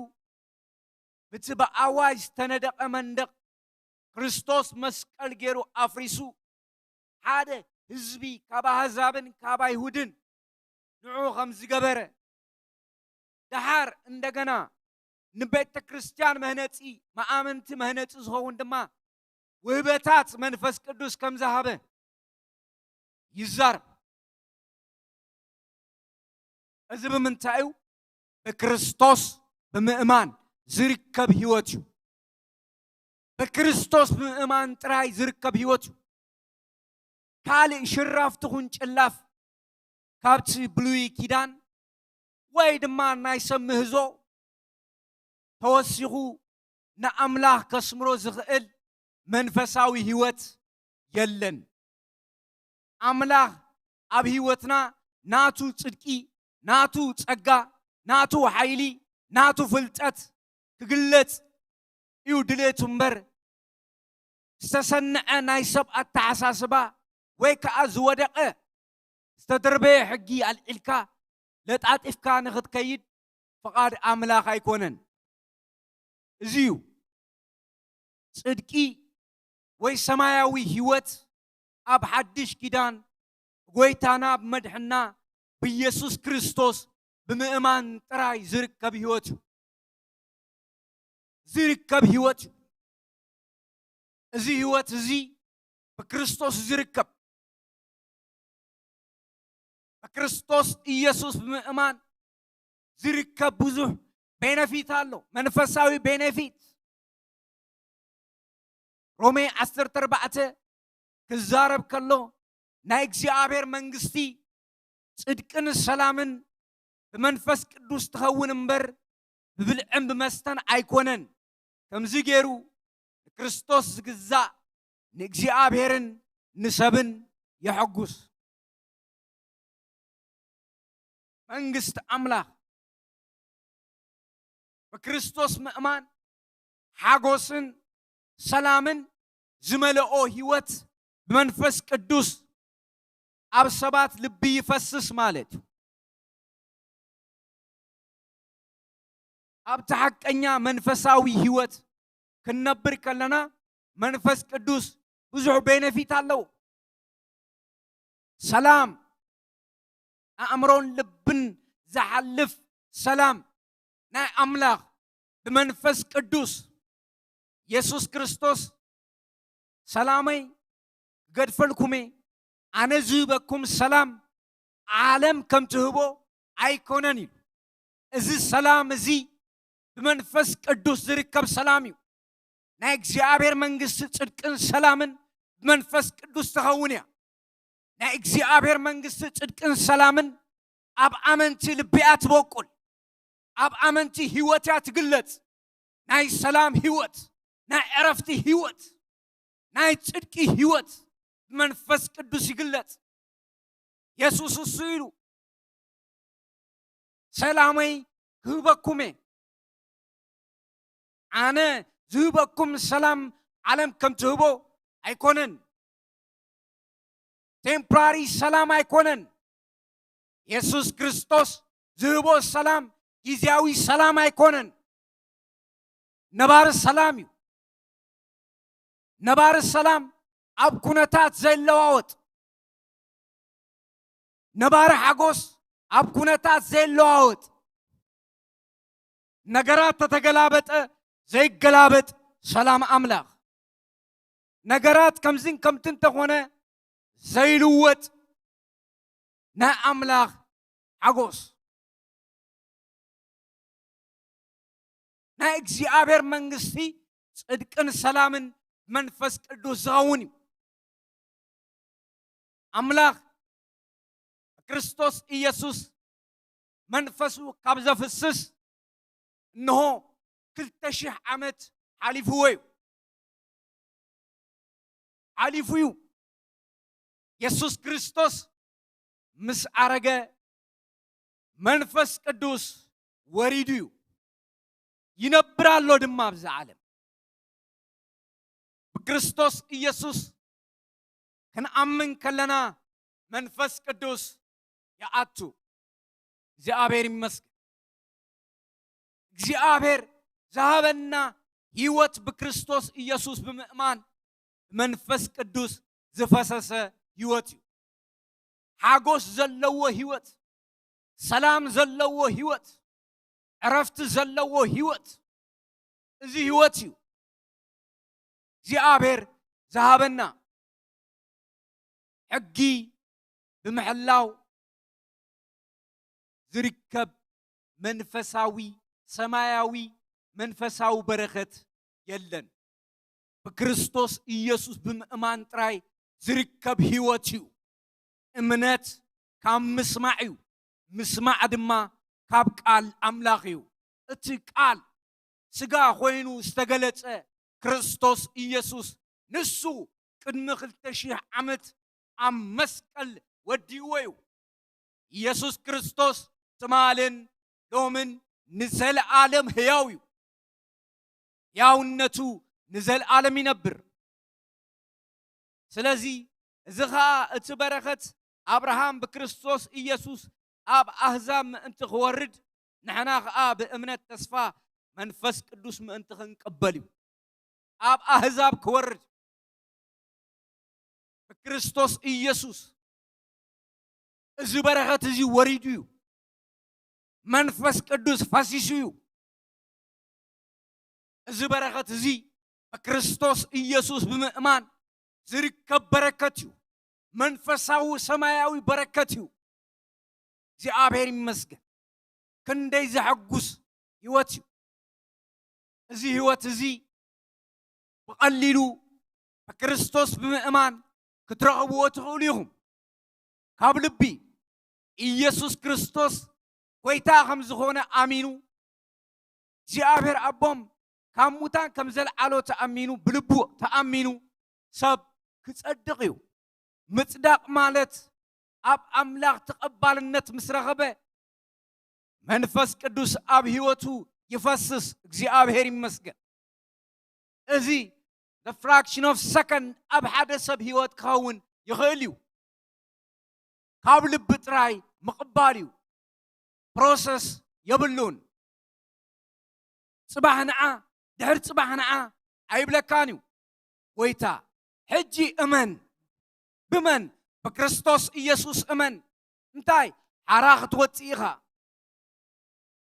ብቲ ብኣዋጅ ዝተነደቐ መንደቕ ክርስቶስ መስቀል ገይሩ ኣፍሪሱ፣ ሓደ ህዝቢ ካብ ኣህዛብን ካብ ኣይሁድን ንዑ ከም ዝገበረ፣ ደሓር እንደገና ንቤተ ክርስቲያን መህነጺ፣ መኣመንቲ መህነጺ ዝኸውን ድማ ውህበታት መንፈስ ቅዱስ ከም ዝሃበ ይዛረብ። እዚ ብምንታይ እዩ? ብክርስቶስ ብምእማን ዝርከብ ህይወት እዩ። ብክርስቶስ ብምእማን ጥራይ ዝርከብ ህይወት እዩ። ካልእ ሽራፍ ትኹን ጭላፍ ካብቲ ብሉይ ኪዳን ወይ ድማ ናይ ሰብ ምህዞ ተወሲኹ ንኣምላኽ ከስምሮ ዝኽእል መንፈሳዊ ህይወት የለን። ኣምላኽ ኣብ ህይወትና ናቱ ጽድቂ፣ ናቱ ጸጋ፣ ናቱ ሓይሊ፣ ናቱ ፍልጠት ክግለጽ እዩ ድሌቱ እምበር፣ ዝተሰንዐ ናይ ሰብ ኣተሓሳስባ ወይ ከኣ ዝወደቐ ዝተደርበየ ሕጊ ኣልዒልካ ለጣጢፍካ ንኽትከይድ ፍቓድ ኣምላኽ ኣይኮነን። እዚ እዩ ጽድቂ ወይ ሰማያዊ ህይወት ኣብ ሓድሽ ኪዳን ብጎይታና ብመድሕና ብኢየሱስ ክርስቶስ ብምእማን ጥራይ ዝርከብ ህይወት እዩ። ዝርከብ ህይወት እዩ። እዚ ህይወት እዚ ብክርስቶስ ዝርከብ፣ ብክርስቶስ ኢየሱስ ብምእማን ዝርከብ ብዙሕ ቤነፊት ኣሎ። መንፈሳዊ ቤነፊት። ሮሜ ዓሰርተ ኣርባዕተ ክዛረብ ከሎ፣ ናይ እግዚኣብሔር መንግስቲ ጽድቅን ሰላምን ብመንፈስ ቅዱስ ትኸውን እምበር፣ ብብልዕን ብመስተን ኣይኮነን። ከምዚ ገይሩ ንክርስቶስ ዝግዛእ ንእግዚኣብሔርን ንሰብን የሐጉስ። መንግስቲ ኣምላኽ ብክርስቶስ ምእማን ሓጎስን ሰላምን ዝመልኦ ህይወት ብመንፈስ ቅዱስ ኣብ ሰባት ልቢ ይፈስስ ማለት እዩ። ኣብቲ ሓቀኛ መንፈሳዊ ህይወት ክንነብር ከለና መንፈስ ቅዱስ ብዙሕ ቤነፊት ኣለዎ። ሰላም፣ ኣእምሮን ልብን ዝሓልፍ ሰላም ናይ ኣምላኽ ብመንፈስ ቅዱስ። የሱስ ክርስቶስ፣ "ሰላመይ ክገድፈልኩም እየ፣ ኣነ ዝህበኩም ሰላም ዓለም ከም ትህቦ ኣይኮነን" ኢሉ። እዚ ሰላም እዚ ብመንፈስ ቅዱስ ዝርከብ ሰላም እዩ። ናይ እግዚኣብሔር መንግስቲ ጽድቅን ሰላምን ብመንፈስ ቅዱስ ትኸውን እያ። ናይ እግዚኣብሔር መንግስቲ ጽድቅን ሰላምን ኣብ ኣመንቲ ልቢ እያ ትበቁል፣ ኣብ ኣመንቲ ህይወት እያ ትግለጽ። ናይ ሰላም ህይወት፣ ናይ ዕረፍቲ ህይወት፣ ናይ ጽድቂ ህይወት ብመንፈስ ቅዱስ ይግለጽ። የሱስ እሱ ኢሉ፣ "ሰላመይ ክህበኩም እየ፣ ኣነ ዝህበኩም ሰላም ዓለም ከም ትህቦ ኣይኮነን፣ ቴምፖራሪ ሰላም ኣይኮነን። የሱስ ክርስቶስ ዝህቦ ሰላም ጊዜያዊ ሰላም ኣይኮነን፣ ነባሪ ሰላም እዩ። ነባሪ ሰላም ኣብ ኩነታት ዘይለዋወጥ፣ ነባሪ ሓጎስ ኣብ ኩነታት ዘይለዋወጥ፣ ነገራት ተተገላበጠ ዘይገላበጥ ሰላም ኣምላኽ፣ ነገራት ከምዝን ከምቲ እንተኾነ ዘይልወጥ ናይ ኣምላኽ ሓጎስ፣ ናይ እግዚኣብሔር መንግስቲ ጽድቅን ሰላምን መንፈስ ቅዱስ ዝኸውን እዩ። ኣምላኽ ክርስቶስ ኢየሱስ መንፈሱ ካብ ዘፍስስ እንሆ ክልተ ሺሕ ዓመት ሓሊፍዎ እዩ። ሓሊፉ እዩ። የሱስ ክርስቶስ ምስ ኣረገ መንፈስ ቅዱስ ወሪዱ እዩ። ይነብር ኣሎ ድማ ኣብዚ ዓለም። ብክርስቶስ ኢየሱስ ክንኣምን ከለና መንፈስ ቅዱስ ይኣቱ። እግዚኣብሔር ይመስገን። እግዚኣብሔር ዝሃበና ህይወት ብክርስቶስ ኢየሱስ ብምእማን መንፈስ ቅዱስ ዝፈሰሰ ህይወት እዩ። ሓጎስ ዘለዎ ህይወት፣ ሰላም ዘለዎ ህይወት፣ ዕረፍቲ ዘለዎ ህይወት፣ እዚ ህይወት እዩ እግዚኣብሔር ዝሃበና። ሕጊ ብምሕላው ዝርከብ መንፈሳዊ፣ ሰማያዊ፣ መንፈሳዊ በረኸት የለን። ብክርስቶስ ኢየሱስ ብምእማን ጥራይ ዝርከብ ህይወት እዩ። እምነት ካብ ምስማዕ እዩ፣ ምስማዕ ድማ ካብ ቃል ኣምላኽ እዩ። እቲ ቃል ስጋ ኮይኑ ዝተገለጸ ክርስቶስ ኢየሱስ፣ ንሱ ቅድሚ ክልተ ሺሕ ዓመት ኣብ መስቀል ወዲእዎ እዩ። ኢየሱስ ክርስቶስ ትማልን ሎምን ንዘለኣለም ሕያው እዩ። ሕያውነቱ ንዘለኣለም ይነብር። ስለዚ እዚ ኸኣ እቲ በረኸት ኣብርሃም ብክርስቶስ ኢየሱስ ኣብ ኣህዛብ ምእንቲ ክወርድ፣ ንሕና ኸኣ ብእምነት ተስፋ መንፈስ ቅዱስ ምእንቲ ክንቅበል እዩ። ኣብ ኣህዛብ ክወርድ ብክርስቶስ ኢየሱስ እዚ በረኸት እዚ ወሪዱ እዩ። መንፈስ ቅዱስ ፈሲሱ እዩ። እዚ በረኸት እዚ ብክርስቶስ ኢየሱስ ብምእማን ዝርከብ በረከት እዩ። መንፈሳዊ ሰማያዊ በረከት እዩ። እግዚኣብሔር ይመስገን። ክንደይ ዘሐጉስ ህይወት እዩ። እዚ ህይወት እዚ ብቐሊሉ ብክርስቶስ ብምእማን ክትረኽብዎ ትኽእሉ ኢኹም። ካብ ልቢ ኢየሱስ ክርስቶስ ጐይታ ከም ዝኾነ ኣሚኑ፣ እግዚኣብሔር ኣቦም ካብ ሙታን ከም ዘልዓሎ ተኣሚኑ፣ ብልቡ ተኣሚኑ ሰብ ክጸድቕ እዩ። ምጽዳቕ ማለት ኣብ ኣምላኽ ተቐባልነት ምስ ረኸበ መንፈስ ቅዱስ ኣብ ህይወቱ ይፈስስ። እግዚኣብሔር ይመስገን። እዚ the fraction of second ኣብ ሓደ ሰብ ህይወት ክኸውን ይኽእል እዩ። ካብ ልቢ ጥራይ ምቕባል እዩ። ፕሮሰስ የብሉን። ጽባሕ ንዓ፣ ድሕሪ ጽባሕ ንዓ ኣይብለካን እዩ። ጐይታ፣ ሕጂ እመን። ብመን? ብክርስቶስ ኢየሱስ እመን። እንታይ? ሓራ ክትወጽእ ኢኻ።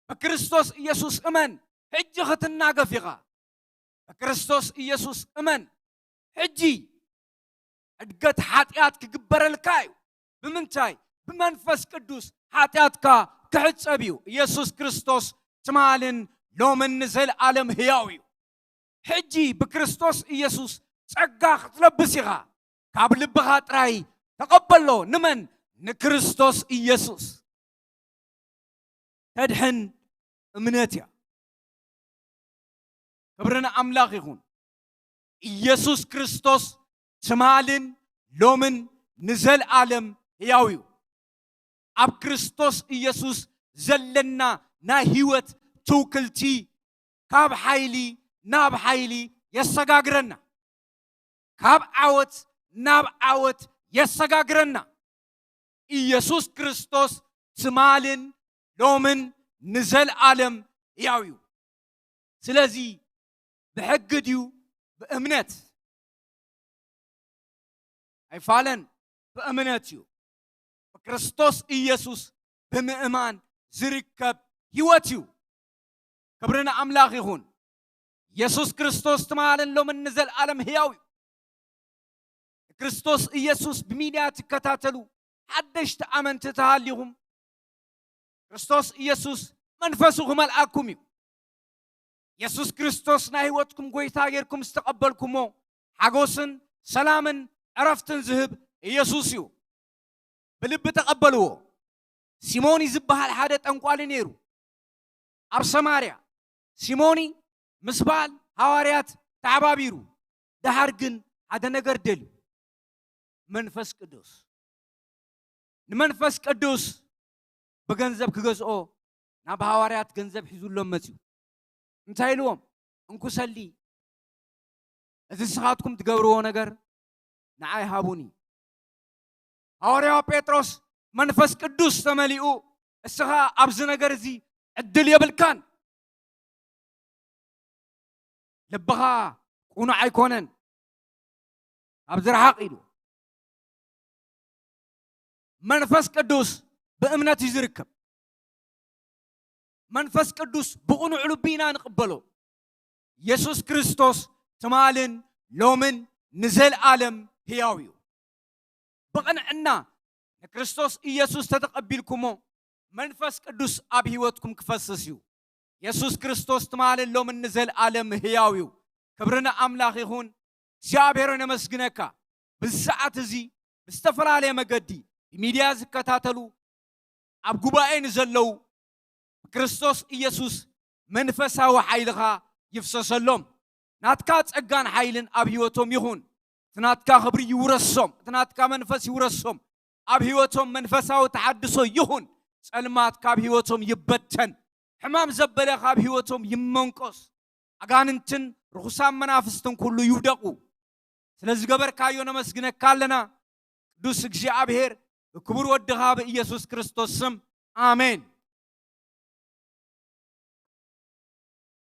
ብክርስቶስ ኢየሱስ እመን፣ ሕጂ ክትናገፍ ኢኻ። ብክርስቶስ ኢየሱስ እመን፣ ሕጂ ዕድገት ሓጢኣት ክግበረልካ እዩ። ብምንታይ? ብመንፈስ ቅዱስ ሓጢኣትካ ክሕጸብ እዩ። ኢየሱስ ክርስቶስ ትማልን ሎምን ንዘለኣለም ህያው እዩ። ሕጂ ብክርስቶስ ኢየሱስ ጸጋ ክትለብስ ኢኻ። ካብ ልብኻ ጥራይ ተቐበሎ። ንመን? ንክርስቶስ ኢየሱስ። ተድሕን እምነት እያ። ክብሪ ንኣምላኽ ይኹን። ኢየሱስ ክርስቶስ ትማልን ሎምን ንዘለኣለም ህያው እዩ። ኣብ ክርስቶስ ኢየሱስ ዘለና ናይ ህይወት ትውክልቲ ካብ ሓይሊ ናብ ሓይሊ የሰጋግረና። ካብ ዓወት ናብ ዓወት የሰጋግረና። ኢየሱስ ክርስቶስ ትማልን ሎምን ንዘለኣለም ሕያው እዩ። ስለዚ ብሕጊ ድዩ ብእምነት? ኣይፋለን፣ ብእምነት እዩ። ብክርስቶስ ኢየሱስ ብምእማን ዝርከብ ህይወት እዩ። ክብሪ ንኣምላኽ ይኹን። ኢየሱስ ክርስቶስ ትማልን ሎምን ንዘለኣለም ህያው እዩ። ክርስቶስ ኢየሱስ ብሚድያ ትከታተሉ ሓደሽቲ ኣመንቲ ተሃሊኹም፣ ክርስቶስ ኢየሱስ መንፈሱ ክመልኣኩም እዩ። ኢየሱስ ክርስቶስ ናይ ህይወትኩም ጐይታ ጌርኩም ዝተቐበልኩሞ፣ ሓጎስን ሰላምን ዕረፍትን ዝህብ ኢየሱስ እዩ። ብልቢ ተቐበልዎ። ሲሞኒ ዝበሃል ሓደ ጠንቋሊ ነይሩ ኣብ ሰማርያ። ሲሞኒ ምስ በዓል ሃዋርያት ተሓባቢሩ፣ ደሓር ግን ሓደ ነገር ደልዩ። መንፈስ ቅዱስ። ንመንፈስ ቅዱስ ብገንዘብ ክገዝኦ ናብ ሃዋርያት ገንዘብ ሒዙሎም መጺኡ። እንታይ ኢልዎም? እንኩሰሊ፣ እዚ ንስኻትኩም ትገብርዎ ነገር ንዓይ ሃቡኒ። ሃዋርያው ጴጥሮስ መንፈስ ቅዱስ ተመሊኡ፣ እስኻ ኣብዚ ነገር እዚ ዕድል የብልካን፣ ልብኻ ቅኑዕ ኣይኮነን፣ ኣብዚ ርሓቕ ኢሉ። መንፈስ ቅዱስ ብእምነት እዩ ዝርከብ። መንፈስ ቅዱስ ብቕኑዕ ልቢ ኢና ንቕበሎ። የሱስ ክርስቶስ ትማልን ሎምን ንዘልኣለም ህያው እዩ። ብቕንዕና ንክርስቶስ ኢየሱስ ተተቐቢልኩሞ፣ መንፈስ ቅዱስ ኣብ ህይወትኩም ክፈስስ እዩ። የሱስ ክርስቶስ ትማልን ሎምን ንዘልኣለም ህያው እዩ። ክብሪ ንኣምላኽ ይኹን። እግዚኣብሔር ነመስግነካ። ብዚ ሰዓት እዚ ብዝተፈላለየ መገዲ ብሚድያ ዝከታተሉ፣ ኣብ ጉባኤ ንዘለዉ፣ ብክርስቶስ ኢየሱስ መንፈሳዊ ሓይልኻ ይፍሰሰሎም። ናትካ ጸጋን ሓይልን ኣብ ህይወቶም ይኹን። እቲ ናትካ ክብሪ ይውረሶም፣ እቲ ናትካ መንፈስ ይውረሶም። ኣብ ህይወቶም መንፈሳዊ ተሓድሶ ይኹን። ጸልማት ካብ ህይወቶም ይበተን። ሕማም ዘበለ ካብ ህይወቶም ይመንቆስ። ኣጋንንትን ርኹሳን መናፍስትን ኩሉ ይውደቑ። ስለ ዝገበርካዮ ነመስግነካ ኣለና። ቅዱስ እግዚኣብሔር፣ ብክቡር ወድኻ ብኢየሱስ ክርስቶስ ስም፣ ኣሜን።